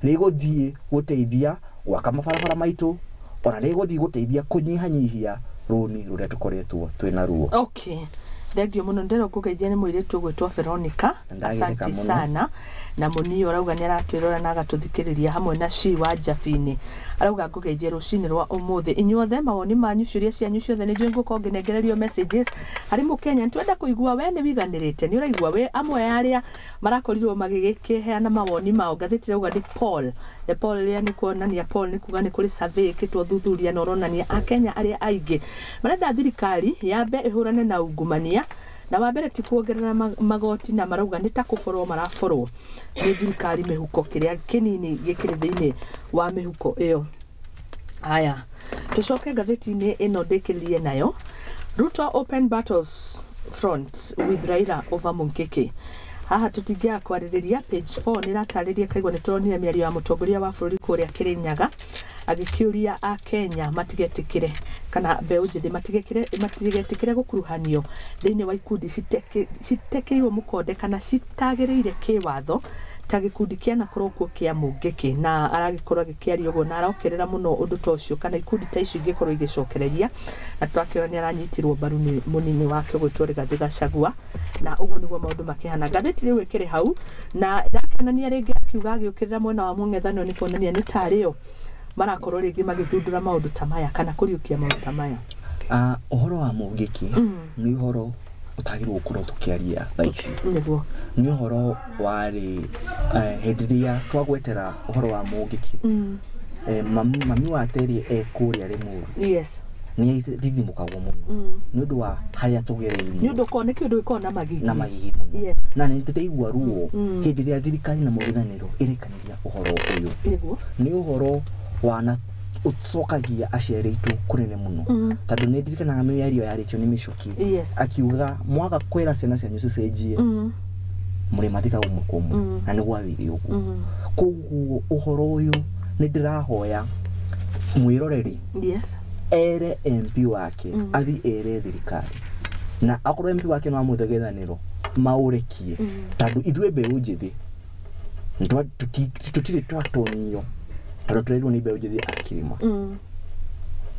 rĩgũthiĩ gũteithia Gwaka mabarabara maitũ, ona nĩ ĩgũthiĩ gũteithia kũnyihanyihia rũni rũrĩa tũkoretwo twĩna ruo. Okay, thengio mũno. Ndĩrwo ngũgeithia nĩ mũirĩtu ũgwĩtwo Veronica. Ndagĩtheka Asante mũno. sana. Na mũnio arauga nĩ aratwĩrora na agatũthikĩrĩria hamwe na ci wa Njabini, arauga ngũgeithie rũcinĩ rwa ũmũthĩ inyuothe. Mawoni manyu, ciũria cianyu ciothe nĩ njũĩ ngũkorwo ngĩnengererio messages harĩ mũkenya. Nĩ twenda kũigua we nĩ wiganĩrĩte, nĩ ũraigua we amwe arĩa marakorirwo magĩkĩheana mawoni mao. Ngathĩti ĩrauga nĩ poll, the poll ĩrĩa nĩ kuonania, poll nĩ kuga nĩ kũrĩ survey ĩkĩtwo thuthuria na ũronania akenya arĩa aingĩ marenda thirikari yambe ĩhũrane na ungumania, na wa mbere ti kuongerera magoti, na marauga nĩ ta kũborwo maraborwo nĩ thirikari mĩhuko, kĩrĩa kĩnini gĩkĩrĩ thĩinĩ wa mĩhuko ĩyo. Haya, tucoke ngathĩti-inĩ ĩno ndĩkĩrĩrie nayo. Ruto open battles front with Raila over Mungiki. Haha tũtingĩaga kwarĩrĩria, page 4 nĩ ĩratarĩria. Kaigua nĩ tũronire mĩario ya mũtongoria wa bũrũri kũrĩa Kĩrĩnyaga, agĩkĩũria akenya matigetĩkĩre, kana mbeũ njĩthĩ matigetĩkĩre gũkuruhanio thĩinĩ wa ikundi citekĩirwo mũkonde kana citagĩrĩire kĩwatho ta gĩkundi kĩanakorwo kuo kĩa Mũngĩkĩ. Na aragĩkorwo agĩkĩaria ũguo na arokerera mũno ũndũ ta ũcio kana ikundi ta icio ingĩkorwo igĩcokereria, na twakĩona nĩ aranyitirwo mbaru nĩ mũnini wake ũgwĩtwo Rigathĩ Gachagua, na ũguo nĩguo maũndũ makĩhana. Ngathĩti rĩu ĩkĩrĩ hau na ndakĩonania rĩngĩ akiuga agĩũkĩrĩra mwena wa mũng'ethanĩro, nĩ kuonania nĩ tarĩo marakorwo rĩngĩ magĩthundũra maũndũ ta maya kana kũriũkia maũndũ ta maya. Ũhoro wa Mũngĩkĩ nĩ ũhoro ũtagĩrĩirwo gũkorwo tũkĩaria thaa ici. Nĩ ũhoro warĩ hĩndĩ ĩrĩa twagwetera ũhoro wa Mũngĩkĩ, mami wa Terry e kũrĩa Limuru nĩ thithimũkagwo mũno nĩ ũndũ wa harĩa tũgereirie. Nĩ ũndũ ũkorwo nĩ kĩũndũ gĩkoragwo na magigi. Na magigi mũno. Na nĩ ndĩraigua ruo hĩndĩ ĩrĩa thirikari na mũng'ethanĩro ĩrekanĩria ũhoro ũyũ. Nĩ ũhoro wana ũcokagia aciari aitũ kũnene mũno, tondũ nĩ ndirikanaga mĩario yarĩtio nĩ Mĩcuki, akiuga mwaga kwĩra ciana cianyu cicenjie, mũrĩmathikaga ũmwe kwa ũmwe. Na nĩ gwathire ũguo. Koguo ũhoro ũyũ nĩ ndĩrahoya mwĩroreri ere MP wake, athi ere thirikari, na akorwo MP wake no amũthegethanĩro maũrekie, tondũ ithuĩ mbeũ njĩthĩ tũtirĩ twatonio, tondũ tũrerirwo nĩ mbeũ njĩthĩ a kĩrĩma.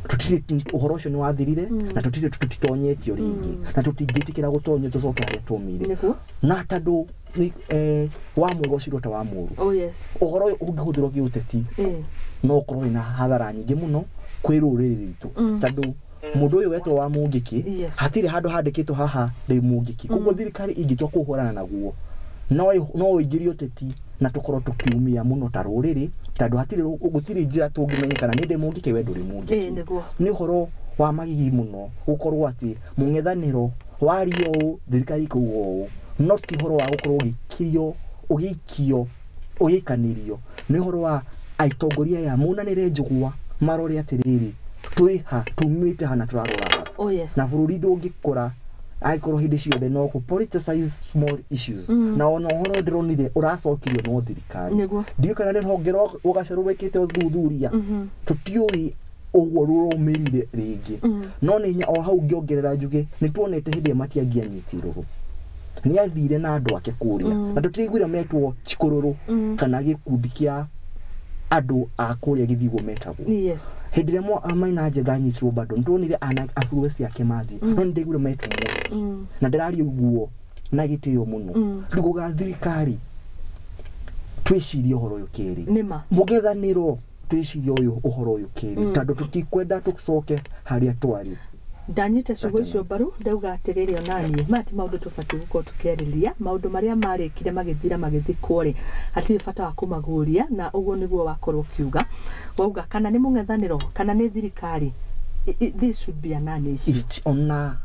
Tũtirĩ, ũhoro ũcio nĩ wathirire, na tũtirĩ, tũtitonyetio rĩngĩ, na tũtingĩtĩkĩra gũtonyio tũcoke harĩa twaumire. Na tondũ nĩ, wa mwega ũcirwo ta wa mũũru, ũhoro ũyũ ũngĩhũthĩrwo gĩũteti no ũkorwo wĩna hathara nyingĩ mũno kwĩ rũrĩrĩ rwitũ, tondũ mũndũ ũyũ wetwo wa Mũngĩkĩ, hatirĩ handũ handĩkĩtwo haha ndĩ Mũngĩkĩ. Koguo thirikari ingĩtua kũhũrana naguo, no ũingĩrie ũteti na tũkorwo tũkiumia mũno ta rũrĩrĩ, tondũ hatirĩ, gũtirĩ njĩra tũngĩmenyekana nĩ ndĩ Mũngĩkĩ, we ndũrĩ Mũngĩkĩ. Nĩ ũhoro wa magigi mũno gũkorwo atĩ mũng'ethanĩro waria ũũ, thirikari ĩkauga ũũ, no ti ũhoro wa gũkorwo ũgĩkirio, ũgĩikio, ũgĩikanĩrio. Nĩ ũhoro wa atongoria aya monanĩre njũgũa, marore atĩrĩrĩ, twĩ ha, tumĩte ha na tũrarora ha. Na bũrũri ndũngĩkũra angĩkorwo hĩndĩ ciothe no kũ politicize small issues. Na ona ũhoro ndĩronire ũracokirio no thirikari, ndiũĩ kana nĩ rũhonge rwa rũgacerũ rwĩkĩte ũthuthuria, tũtiũĩ ũguo rũrũmĩrire rĩngĩ. No nĩ o hau ngĩongerera njuge nĩ tuonete hĩndĩ ĩrĩa Matiang'i anyitirwo, nĩ athire na andũ ake kũrĩa, na tũtiraiguire metwo Chikũrũrũ kana gĩkundi kĩa andũ a kũrĩa gĩthiguo metagwo. Hĩndĩ ĩrĩa Maina Njenga anyitirwo bado nĩ tuonire abuwe ciake mathiĩ, no nĩ ndaiguire metwo Mũriki, na ndĩraria ũguo na gĩtĩo mũno. Rĩu thirikari twĩcirie ũhoro ũyũ kerĩ. Nĩma. Mũng'ethanĩro twĩcirie ũyũ ũhoro ũyũ kerĩ, tondũ tũtikwenda tũcoke harĩa twarĩ. Ndanyita ciugo icio mbaru. Ndauga atĩrĩrĩ, onaniĩ maya ti maũndũ tũbatiĩ gũkorwo tũkĩarĩria. Maũndũ marĩa marĩkire magĩthira magĩthikwo rĩ, hatirĩ bata wa kũmaguũria. Na ũguo nĩguo wakorwo ũkiuga, wauga kana nĩ mũng'ethanĩro kana nĩ thirikari, this should be a non issue. Ona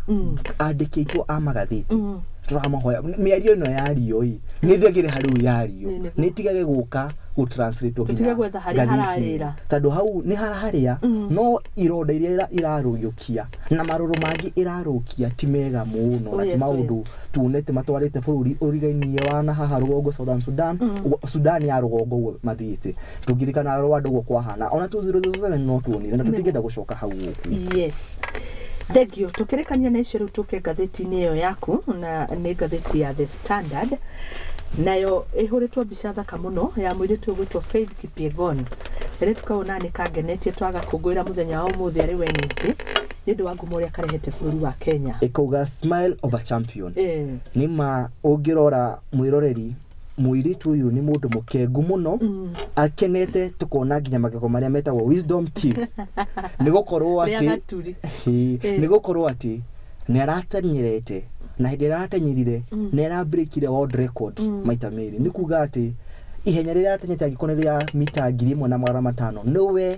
andĩki aitũ a magathĩti, tũramahoya mĩario ĩno yario ĩ nĩ thegere harĩ yario. Nĩ nĩguo. Nĩ tigage gũka gũtranslate Tũtige gwetha harĩa hararĩra. Tondũ hau nĩ harĩa no ironda iria irarũgũkia na marũrũ mangĩ ĩrarũkia ti mega mũno, na ti maũndũ tuonete matwarĩte bũrũri ũrigainie wa na haha rũgongo, Southern Sudan, Sudan ya rũgongo ũguo mathiĩte. Tũngirikana Rwanda ũguo kwahana ona 2007, no tuonire na tũtingĩenda gũcoka hau ũguo. Yes, thengio. Tukĩrĩkania na icio, rĩu tũke ngathĩti-inĩ ĩyo yaku, na nĩ ngathĩti ya The Standard, nayo ĩhũrĩtwo mbica thaka mũno ya mũirĩtu ũgwĩtwo Faith Kipyegon. Kairĩtu kau na nĩ kangenetie twagakũngũĩra mũthenya wa ũmũthĩ arĩ Wednesday nĩ ũndũ wa ngumo ũrĩa karehete bũrũri wa Kenya. Ĩkauga smile of a champion. Nĩ ma ũngĩrora mwĩroreri, mũirĩtu ũyũ nĩ mũndũ mũkengu mũno, akenete tũkona nginya magego marĩa metagwo wisdom teeth, nĩ gũkorwo Rĩa atĩ gaturi. Nĩ gũkorwo atĩ nĩ aratenyerete, na hĩndĩ ĩrĩa aratenyerire nĩ arabreakire world record maita merĩ. Nĩ kuga atĩ ihenya rĩrĩa aratenyerete, angĩkorwo nĩ rĩa mita 1500, nĩwe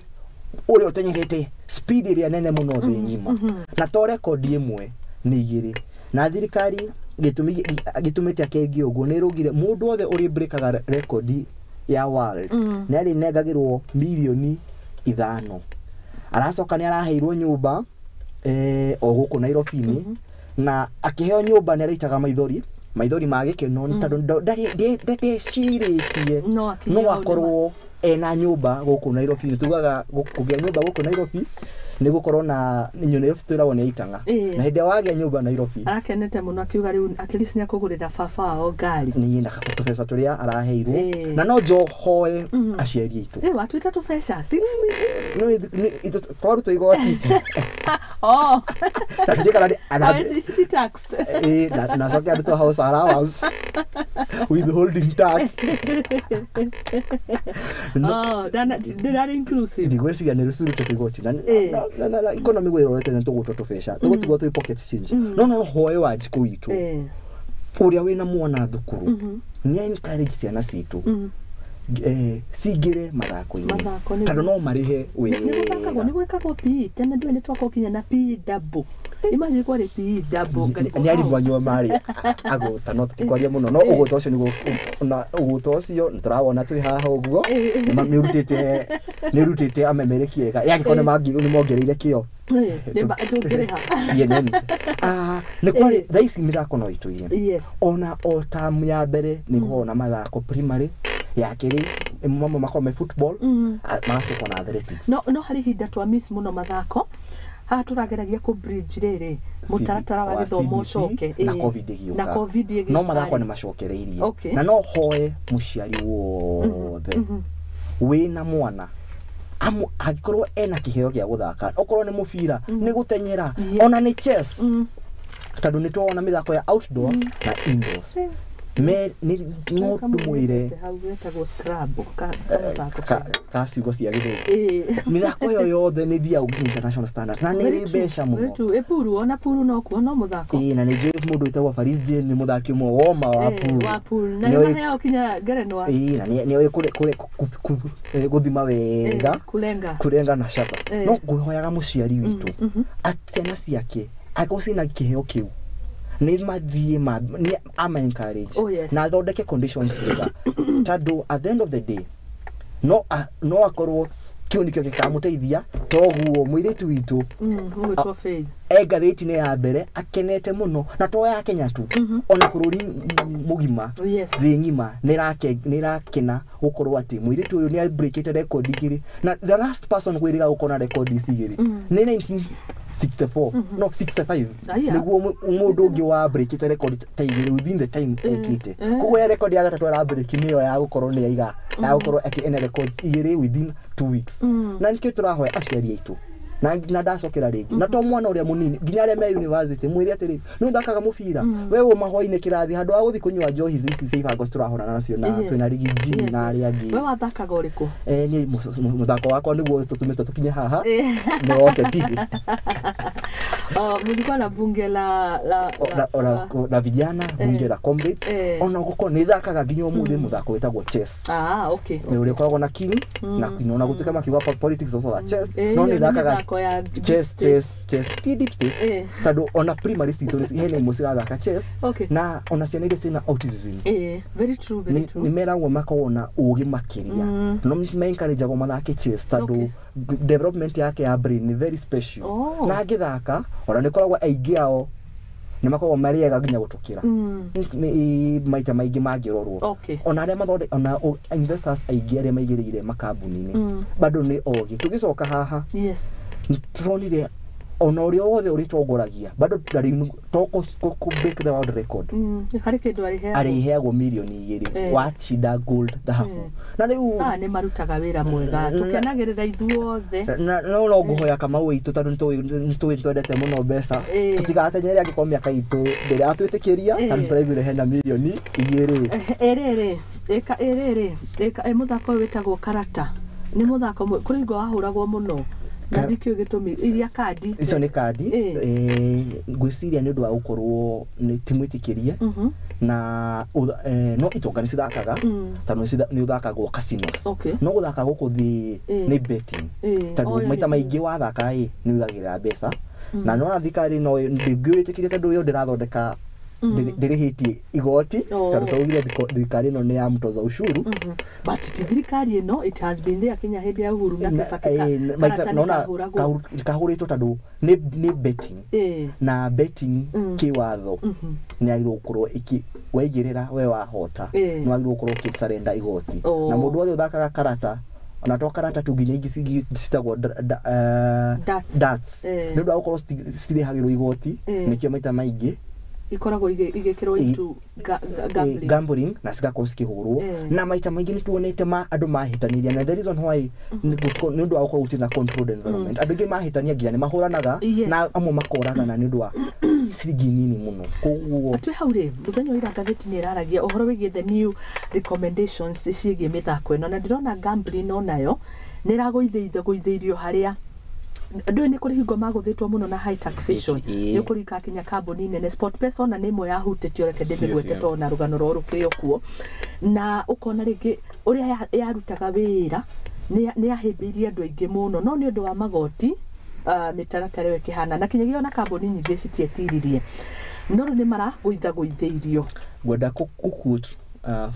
ũrĩa ũtenyerete speed ĩrĩa nene mũno thĩ ng'ima, na to rekondi ĩmwe, nĩ igĩrĩ. Na thirikari gĩtũmi gĩtũmĩte akenge ũguo nĩ ĩrũgire mũndũ wothe ũrĩ breakaga rekondi ya world nĩ arĩnengagĩrwo mirioni 5. Aracoka nĩ araheirwo nyũmba o gũkũ Nairobi-inĩ, na akĩheo nyũmba nĩ araitaga maithori, maithori ma gĩkeno, nĩ tondũ ndecirĩtie No akinye no hau. Akorwo ena nyũmba gũkũ Nairobi. Tugaga kũgĩa nyũmba gũkũ Nairobi nĩ gũkorwo na Nairobi twĩragwo nĩ itang'a, na hĩndĩ ĩrĩa wagĩa nyũmba Nairobi, Arakenete mũno akiuga rĩu at least nĩ akũgũrĩra baba wao ngari. Nĩ na tũbeca tũrĩa araheirwo, na no njohoe aciari aitũ. Watuĩte tũbeca 6 million. Twarutwo igoti. Oh. Na tũthiĩ kana Oh, is it taxed? Na coke andutwo house allowance, withholding tax. Oh, ndĩrarĩ inclusive. Ndigwĩciria nĩ rũcurutwo igoti na na economy gwĩrorete nĩ tũgũtwo tũbeca tũgũtigwo twĩ pocket change, no hoe Wanjikũ witũ ũrĩa wĩna mwana thukuru nĩ encourage ciana citũ cingĩre mathako-inĩ, Mathako tondũ no marĩhe Nĩ gũthakagwo, wega. Nĩ gwĩkagwo PE tene, ndũĩ nĩ twakorwo kinya na PE double. Imagine kwarĩ PE double, ngarigwo Nĩ arimũ how. anyua marĩ agũta, no tũtikwaria mũno, no ũgũta ũcio nĩguo, na ũgũta ũcio nĩ tũrawona twĩ haha ũguo nĩ ũrutĩte amemereki ega yangĩkorwo nĩ mongereire kĩo. Tũngĩrĩha. CNN. Ah, nĩ kwarĩ thaa ici mĩthako no ĩtũire. Ona o tamu ya mbere nĩ gũkoragwo na mathako primary, ya kerĩ mamwe makoragwo me football, magacoka na athletics. No harĩ ihinda twa miss mũno mathako haha tũrageragia kũ bridge rĩrĩ mũtaratara wa gĩthomo CBC, ũcoke. Na COVID ĩgĩũka. Na COVID ĩgĩũka. No mathako nĩ macokereirie. Na no hoe mũciari wothe wĩna mwana amu angĩkorwo ena kĩheo gĩa gũthaka, okorwo nĩ mũbira, nĩ gũtenyera, ona nĩ chess, tondũ nĩ twona mĩthako ya outdoor na indoors, me nĩ no ndũmwĩre. Hau getagwo Scrabble kamũthako. Ka ciugo cia gĩthũngũ. Mĩthako ĩyo yothe nĩ thiaga nginya international standards na nĩ ĩrĩ mbeca mũno. Ĩ puru, ona puru no kuo no mũthako. Ĩĩ, na nĩ njũĩ mũndũ wĩtagwo Faris Jane, nĩ mũthaki ũmwe woma wa pool. Wa pool na Nĩoĩ- nĩ maheagwo kinya ngerenwa. Ĩĩ, na nĩoĩ gũthima wega. Kulenga. Kurenga na shaba. No ngwĩhoyaga mũciari witũ ciana ciake angĩkorwo ciĩna kĩheo kĩu nĩ mathiĩ nĩ ama encourage Oh, yes. na athondeke conditions njega, tondũ at the end of the day no akorwo kĩu nĩkĩo gĩkamũteithia. Toguo mũirĩtu witũ Mũgwĩtwo Faith. E ngathĩti-inĩ ya mbere akenete mũno, na to ya Kenya tu, ona bũrũri mũgima, thĩ ng'ima nĩ ĩrakena gũkorwo atĩ mũirĩtu ũyũ nĩ abreakĩte record igĩrĩ, na the last person kwĩrĩga gũkorwo na record ici igĩrĩ nĩ 1964, no 65, Aya. nĩguo mũndũ ũngĩ wa breakĩte record ta igĩrĩ within the time ekĩte. Koguo ya record ya gatatũ arabreak nĩyo ya gũkorwo nĩ yaiga ya gũkorwo atĩ ena records igĩrĩ within 2 weeks. Na nĩkĩo tũrahoya aciari aitũ, na ndacokera rĩngĩ, na to mwana ũrĩa mũnini nginya arĩa me university, mwĩre atĩrĩ, nĩ ũthakaga mũbira we uma hwainĩ kĩrathi, handũ ha gũthiĩ kũnyua njohi ici cia ibango tũrahũrana nacio na twĩna rigi G na arĩa angĩ. We wathakaga ũrĩkũ? Niĩ mũthako wakwa nĩguo tũtũmĩte tũkinye haha nĩ wa ũteti. Oh, mlikuwa na bunge la Na vijana, bunge la comrades. Ona gũkorwo nĩ thakaga nginya ũmũthĩ mũthako wĩtagwo chess, Ah, okay. nĩ ũrĩa ũkoragwo na king na queen, ona gũtuĩka makiuga politics also a chess, no Ĩyo nĩ nĩ thakaga mĩthako ya deep chess. state. Chess, ti deep state, tondũ ona primary citũ hena imwe cirathaka chess, na ona ciana iria ciĩna autism Very true, very nĩ true. nĩ meragwo makoragwo na ũgĩ makĩria, no me-encourage-agwo mathake chess tondũ development yake ya brain nĩ very special. Na angĩthaka ona nĩ koragwo aingĩ ao nĩ makoragwo marĩ ega nginya gũtũkĩra nĩ maita maingĩ mangĩrorwo. Ona arĩa mathonde ona investors aingĩ arĩa maigĩrĩire makambuni-inĩ bado nĩ ogĩ. Tũgĩcoka haha, nĩ tũronire Ona ũrĩa wothe ũrĩtongoragia bado to kũ break the world record, Harĩ kĩndũ arĩheagwo. Arĩheagwo mirioni 2 wacinda gold, thahabu, na rĩu Aya nĩ marutaga wĩra mwega, tũkenagĩrĩra ithuothe. Na no ngũhoya Kamau witũ, tondũ nĩtũĩ nĩtwendete mũno mbeca, tũtigatenyere angĩkorwo mĩaka itũ ndĩratwĩtĩkĩria, tondũ tũraiguire hena mirioni 2. Ĩrĩrĩ ĩka ĩrĩrĩ ĩka ĩ mũthako ũyũ wĩtagwo karata nĩ mũthako kũrĩ hingo wahũragwo mũno na ndikĩũĩ gĩtũmi, iria kandi. Icio nĩ kandi. Ngwĩciria nĩ ũndũ wa gũkorwo nĩ ti mwĩtĩkĩrie na no itonga nĩ cithakaga, tondũ nĩ ũthakagwo casinos. No gũthaka gũkũ thĩ nĩ betting, tondũ maita maingĩ wathaka ĩ nĩ ũigagĩrĩra mbeca, na nona thirikari no ndĩngĩwĩtĩkĩria tondũ yo ndĩrathondeka, ndĩrĩhĩtie igoti, tondũ twaugire thirikari ĩno nĩ ya mtoza ushuru. But ti thirikari ĩno, it has been there kinya hĩndĩ ya Uhuru na Kibaki. Maita Karata nĩ nona kahũragwo. Kahũrĩtwo tondũ nĩ betting, na betting kĩwatho nĩ yagĩrĩirwo gũkorwo waigĩrĩra we wahota, nĩ wagĩrĩirwo gũkorwo ũkĩcarenda igoti. Na mũndũ wothe ũthakaga karata, ona to karata tu, nginya ingĩ citagwo Darts. Darts. Nĩ ũndũ wa gũkorwo citirĩhagĩrwo igoti, nĩkĩo maita maingĩ Ikoragwo igĩkĩrwo into gambling. Gambling, na cigakorwo cikĩhũrwo. Na maita maingĩ nĩ tuonete ma andũ mahĩtanĩria, na the reason why nĩ ũndũ wa gũkorwo gũtirĩ na controlled environment. Andũ aingĩ mahĩtania nginya nĩ mahũranaga, na amwe makoragana nĩ ũndũ wa ciringi nini mũno, koguo Twĩ hau rĩ, mũthenya wa ira ngathĩti nĩ ĩraragia ũhoro wĩgiĩ the new recommendations ciĩgiĩ mĩthako ĩno, na ndĩrona gambling onayo nĩ ĩragũithĩirio gũithĩirio harĩa ndũĩ nĩ kũrĩ hingo magũthĩtwo mũno na high taxation. Nĩ ũkũrika kinya kambuni nene SportPesa ona nĩ ĩmwe yahutĩtio, reke ndĩmĩgwete, tondũ na rũgano rwao rũkĩrĩ o kuo, na ũkona rĩngĩ ũrĩa yarutaga wĩra nĩ yahĩmbĩirie andũ aingĩ mũno, no nĩ ũndũ wa magoti, mĩtaratara ĩyo ĩkĩhana na kinyagia ona kambuni nyingĩ citietiririe, no rĩu nĩ maragũithagũithĩirio. Ngwenda gũ-quote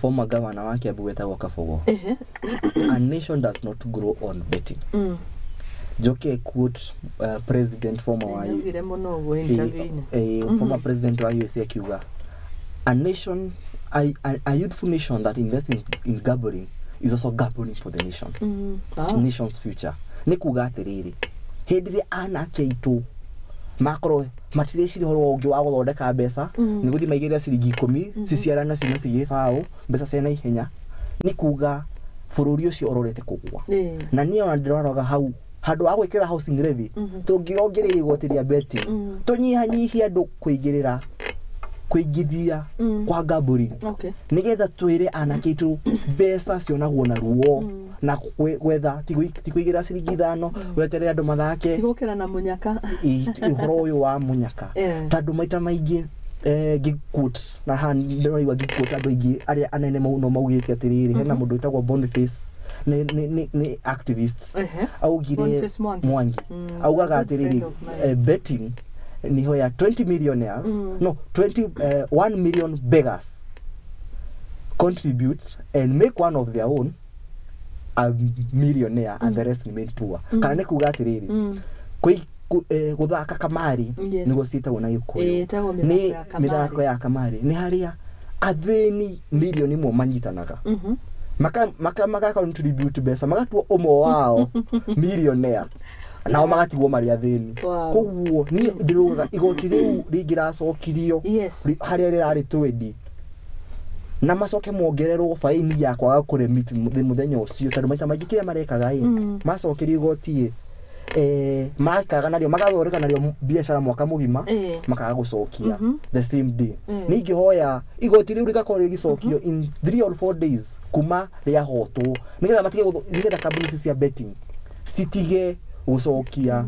former governor wa Kiambu wetagwo Kabogo: "A nation does not grow on betting." Njoke quote president former wa Nĩaugire mũno ũguo interview-inĩ. Former president wa USA akiuga a nation a youthful nation that invests in gambling is also gambling for the nation, nation's future. Nĩ kuga atĩrĩrĩ, hĩndĩ ĩrĩa anake aitũ makorwo matireciria ũhoro ũngĩ wa gũthondeka mbeca, nĩ gũthiĩ maigĩrĩre ciringi 10 ciciarane ciume cigĩe baũ mbeca cia naihenya, nĩ kuga bũrũri ũcio ũrorete kũgũa. Na niĩ ona ndĩroraga hau handũ ha gwĩkĩra housing levy, tũngĩrongereria igoti rĩa betting, tũnyihanyihie andũ kũigĩrĩra kũingithia kwa gambling, nigetha twĩre anake aitũ mbeca cionagwo na ruo na gwetha, ti kũigĩrĩra ciringi 5 weterere andũ mathake. Tigũkĩra na mũnyaka. Ũhoro ũyũ wa mũnyaka, tondũ maita maingĩ ngĩ-quote na haha ndĩraigua ngĩ-quote andũ aingĩ arĩa anene mũno maugĩte atĩrĩrĩ, hena mũndũ wĩtagwo Boniface, nĩ activists, augire Boniface Mwangi. Mwangi augaga A good friend atĩrĩrĩ, of mine. Betting niho ya 20 millionaires, no 20 1 million beggars contribute and make one of their own a millionaire and the rest remain poor. Kana nĩ kuga atĩrĩrĩ, gũthaka kamari, nĩguo ciĩtagwo na Gĩkũyũ, Ĩtagwo mĩthako nĩ ya kamari. mĩthako ya kamari, nĩ harĩa athĩni mirioni 1 manyitanaga, maka contribute mbeca, magatua ũmwe wao millionaire, nao magatigwo marĩ athĩni. Koguo niĩ ndĩraugaga igoti rĩu rĩngĩracokirio harĩa rĩrarĩ twendi, na macoke mongererwo baini ya kwaga kũremit mũthenya ũcio, tondũ maita maingĩ kĩrĩa marekaga ĩ, macokerio igoti ĩ, makaga narĩo magathondeka narĩo biacara mwaka mũgima, makaga gũcokia the same day. Nĩ ingĩhoya igoti rĩu rĩgakorwo rĩgĩcokio in 3 or 4 days kuma rĩahotwo, nĩgetha matige nĩgetha kambuni ici cia betting citige gũcokia,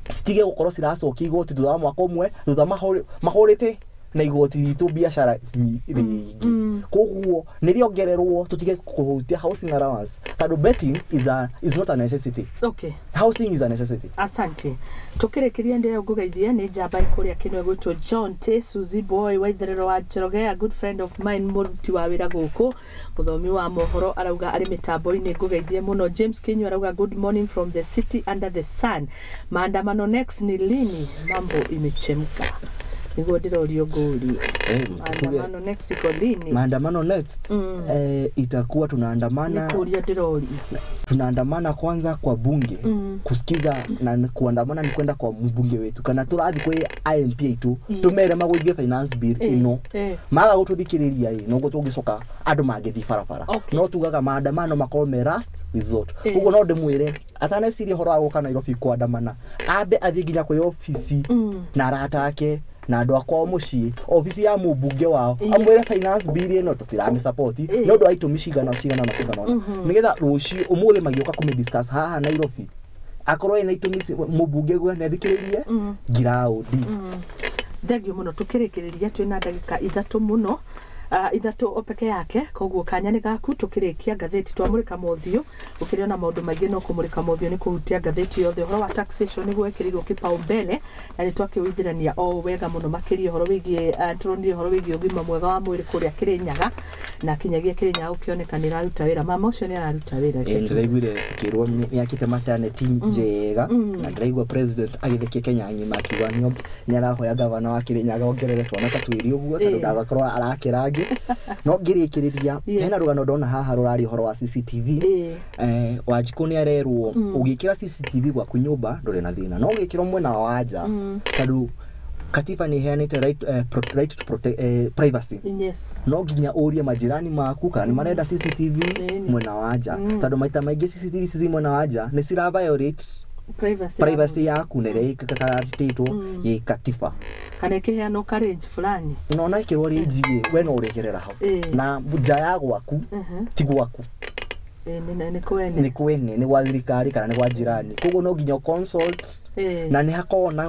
citige gũkorwo ciracokia igoti thutha wa mwaka ũmwe, thutha mahũrĩte na igoti ritũ biacara rĩngĩ. Koguo nĩ rĩongererwo, tũtige kũhutia housing allowance, tondũ betting is not a necessity. Housing is a necessity. Asante. Tukĩrĩkĩria ndĩrĩa ngũgeithie nĩ njamba kũrĩa kĩno ĩgwĩtwo John T Suzy Boy wa itherero wa Njoroge, a good friend of mine, mũruti wa wĩra gũkũ, mũthomi wa mohoro, arauga arĩ mĩtambo-inĩ, ngũgeithie mũno. James Kinyo arauga, "Good morning from the city under the sun. Maandamano next ni lini? Mambo imechemka." Niguo ndirorio ngũrie. Maandamano next iko lini? Maandamano next itakuwa tunaandamana. Nĩ kũria ndĩroria. Tunaandamana kwanza kwa bunge kusikiza, na kuandamana ni kwenda kwa mbunge wetu kana turathi kwi IMP itu tumere magũithie finance bill ino maga gututhikiriria i noguo tungicoka andu mangithi barabara. No tugaga maandamano makorwo me last resort. Uguo no ndimwire ataneciria ũhoro wa gũka Nairobi kuandamana, ambe athiĩ nginya kwĩ ofici na arata ake na andũ akwa mũciĩ, ofici ya mũmbunge wao, amwĩre finance bill ĩno tũtiramĩ nĩ ũndũ wa itũmi cigana cigana na cigana ũna, nĩgetha rũciũ ũmũthĩ magĩũka kũmĩ discuss haha Nairobi akorwo ĩna itũmi mũmbunge gwe nethikĩrĩrie ngiraũndi. Thengio mũno. Tũkĩrĩkĩrĩria twĩna ndagĩka ithatũ mũno, ithatũ o peke yake, koguo kanya nĩ gaku. Tũkĩrĩkia ngathĩti twamũrĩka mothiũ, gũkĩrĩ ona maũndũ maingĩ, no kũmũrĩka mothiũ nĩ kũhutia ngathĩti yothe. Ũhoro wa taxation nĩguo wekĩrirwo kipaumbele na nĩ twakĩũithĩrania o wega mũno makĩria ũhoro wĩgiĩ tũronire ũhoro wĩgiĩ ũgima mwega wa mwĩrĩ kũrĩa Kĩrĩnyaga, na kinyagia Kĩrĩnyaga gũkĩoneka nĩ ĩraruta wĩra, mama ũcio nĩ araruta wĩra. Ndĩraiguire tukĩrwo nĩ akĩte maternity njega, na ndĩraigua president agĩthekia Kenya ng'ima akiuga nĩ arahoya gavana wa Kĩrĩnyaga ongerere twana ta twĩrĩ ũguo, tondũ ndagakorwo arakĩra angĩ. No ngĩrĩkĩrĩria, hena rũgano ndona haha rũraria ũhoro wa CCTV. Wanjikũ nĩ arerwo ũgĩkĩra CCTV gwaku nyũmba ndũrĩ na thĩna, no ũgĩkĩrwo mwena wa nja, tondũ katiba nĩ ĩheanĩte right, right to protect, privacy, no nginya ũrie majirani maku kana nĩ marenda CCTV mwena wa nja, tondũ maita maingĩ CCTV ici mwena wa nja nĩ cira violate privacy, privacy yaku na ĩrĩa ĩkaratĩtwo gĩ katiba. Kana ĩkĩheanwo ka range fulani. Nona ĩkĩrwo range ĩ, we no ũrĩgerera hau na nja ya gwaku ti gwaku. Nĩ kwene. Nĩ kwene, nĩ gwa thirikari kana nĩ gwa jirani, koguo no nginya consult na nĩ hakoragwo na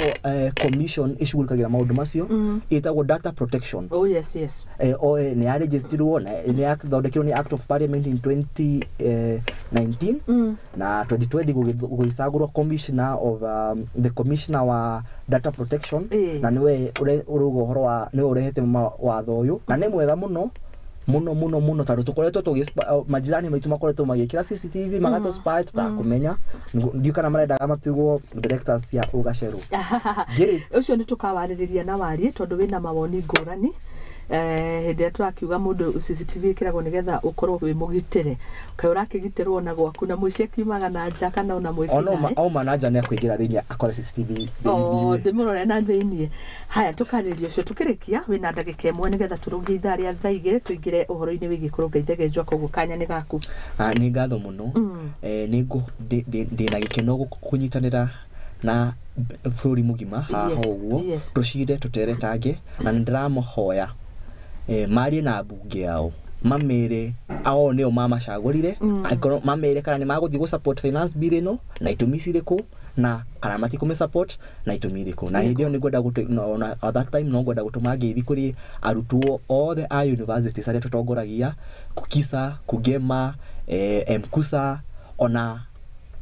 commission ĩcugurĩkagĩra maũndũ macio, ĩtagwo data protection. Oh yes yes. Nĩ yaregisterirwo na nĩ yathondekirwo nĩ Act of Parliament in 2019, na 2020 gũgĩcagũrwo commissioner of the commissioner wa data protection, na nĩwe ũrauga ũhoro wa nĩwe ũrehete watho ũyũ, na nĩ mwega mũno mũno mũno mũno, tondũ tũkoretwo tũgĩ majirani maitũ makoretwo magĩkĩra CCTV magatũ spy tũtakũmenya. Ndiũ kana marendaga matuĩrwo directors cia ũgacerũ. Ngĩrĩ Ũcio nĩ tũkawarĩrĩria na warie, tondũ wĩna mawoni ngũrani. Hĩndĩ ĩrĩa tũrakiuga mũndũ CCTV ĩkĩragwo nĩgetha ũkorwo wĩ mũgitĩre, kaĩ ũrakĩgitĩrwo na gwaku na mũici akiumaga na nja kana ona ona mwĩki auma na nja nĩ akũingĩra thĩinĩ akore CCTV o thĩinĩ. Ndĩmũrore na thĩiniĩ. Haya, tũkarĩria ũcio tũkĩrĩkia wĩna ndagĩka ĩmwe nĩgetha tũrũngie ithaa rĩa thaa 2 tũingĩre ũhoro-inĩ wĩgiĩ kũrũnga ithegenjwa, koguo kanya nĩ gaku. Nĩ ngatho mũno. Nĩ ndĩna gĩkeno kũnyitanĩra na bũrũri mũgima haha ũguo tũcinde tũteretange, na nĩ ndĩramahoya marie na mbunge yao, mamere ao nĩo mamacagũrire, angĩkorwo mamere kana nĩ magũthiĩ gũ support finance bill ĩno na itũmi cirĩkũ, na kana matikũmĩ support na itũmi irĩkũ. Na hĩndĩ ĩyo nĩ ngwenda ona at that time no ngwenda gũtũma ngeithi kũrĩ arutwo othe a universities arĩa tũtongoragia, Kukisa, Kugema, Mkusa ona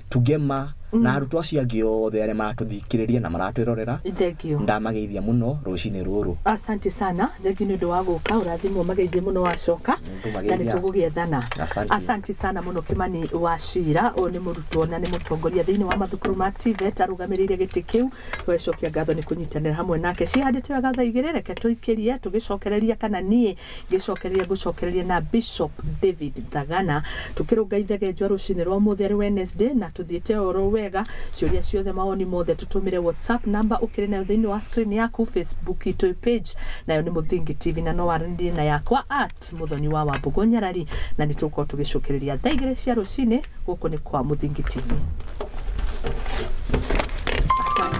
Tugema, na arutwo acio angĩ othe arĩa maratũthikĩrĩria na maratwĩrorera. Thengio. Ndamageithia mũno rũcinĩ rũrũ. Asante sana, thengio nĩ ũndũ wa gũka, ũrathimwo mageithie mũno wacoka na nĩ Nĩngũmageithia. tũgũgĩethana. Asante. Asante sana mũno Kimani wa Cira. Ũyũ nĩ mũrutwo na nĩ mũtongoria thĩinĩ wa mathukuru ma TVET, arũgamĩrĩire gĩtĩ kĩu. Tũgacokia ngatho nĩ kũnyitanĩra hamwe nake. Cihandĩte wega thaa 2, reke tũikĩrie tũgĩcokereria, kana niĩ ngĩcokereria ngũcokereria na Bishop David Thagana, tũkĩrũnga ithegenjwa rũcinĩ rwa ũmũthĩ arĩ Wednesday, na tũthiĩte oro wega. Ciũria ciothe, mawoni mothe tũtũmĩre WhatsApp namba ũkĩrĩ nayo thĩinĩ wa screen yaku, Facebook itũ page nayo nĩ Mũthingi TV, na no waranĩrie na yakwa at Mũthoni wa Wambũgũ Nyarari, na nĩ tũgũkorwo tũgĩcokereria thaa 2 cia rũcinĩ. Gũkũ nĩ kwa Mũthingi TV.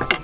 Asante.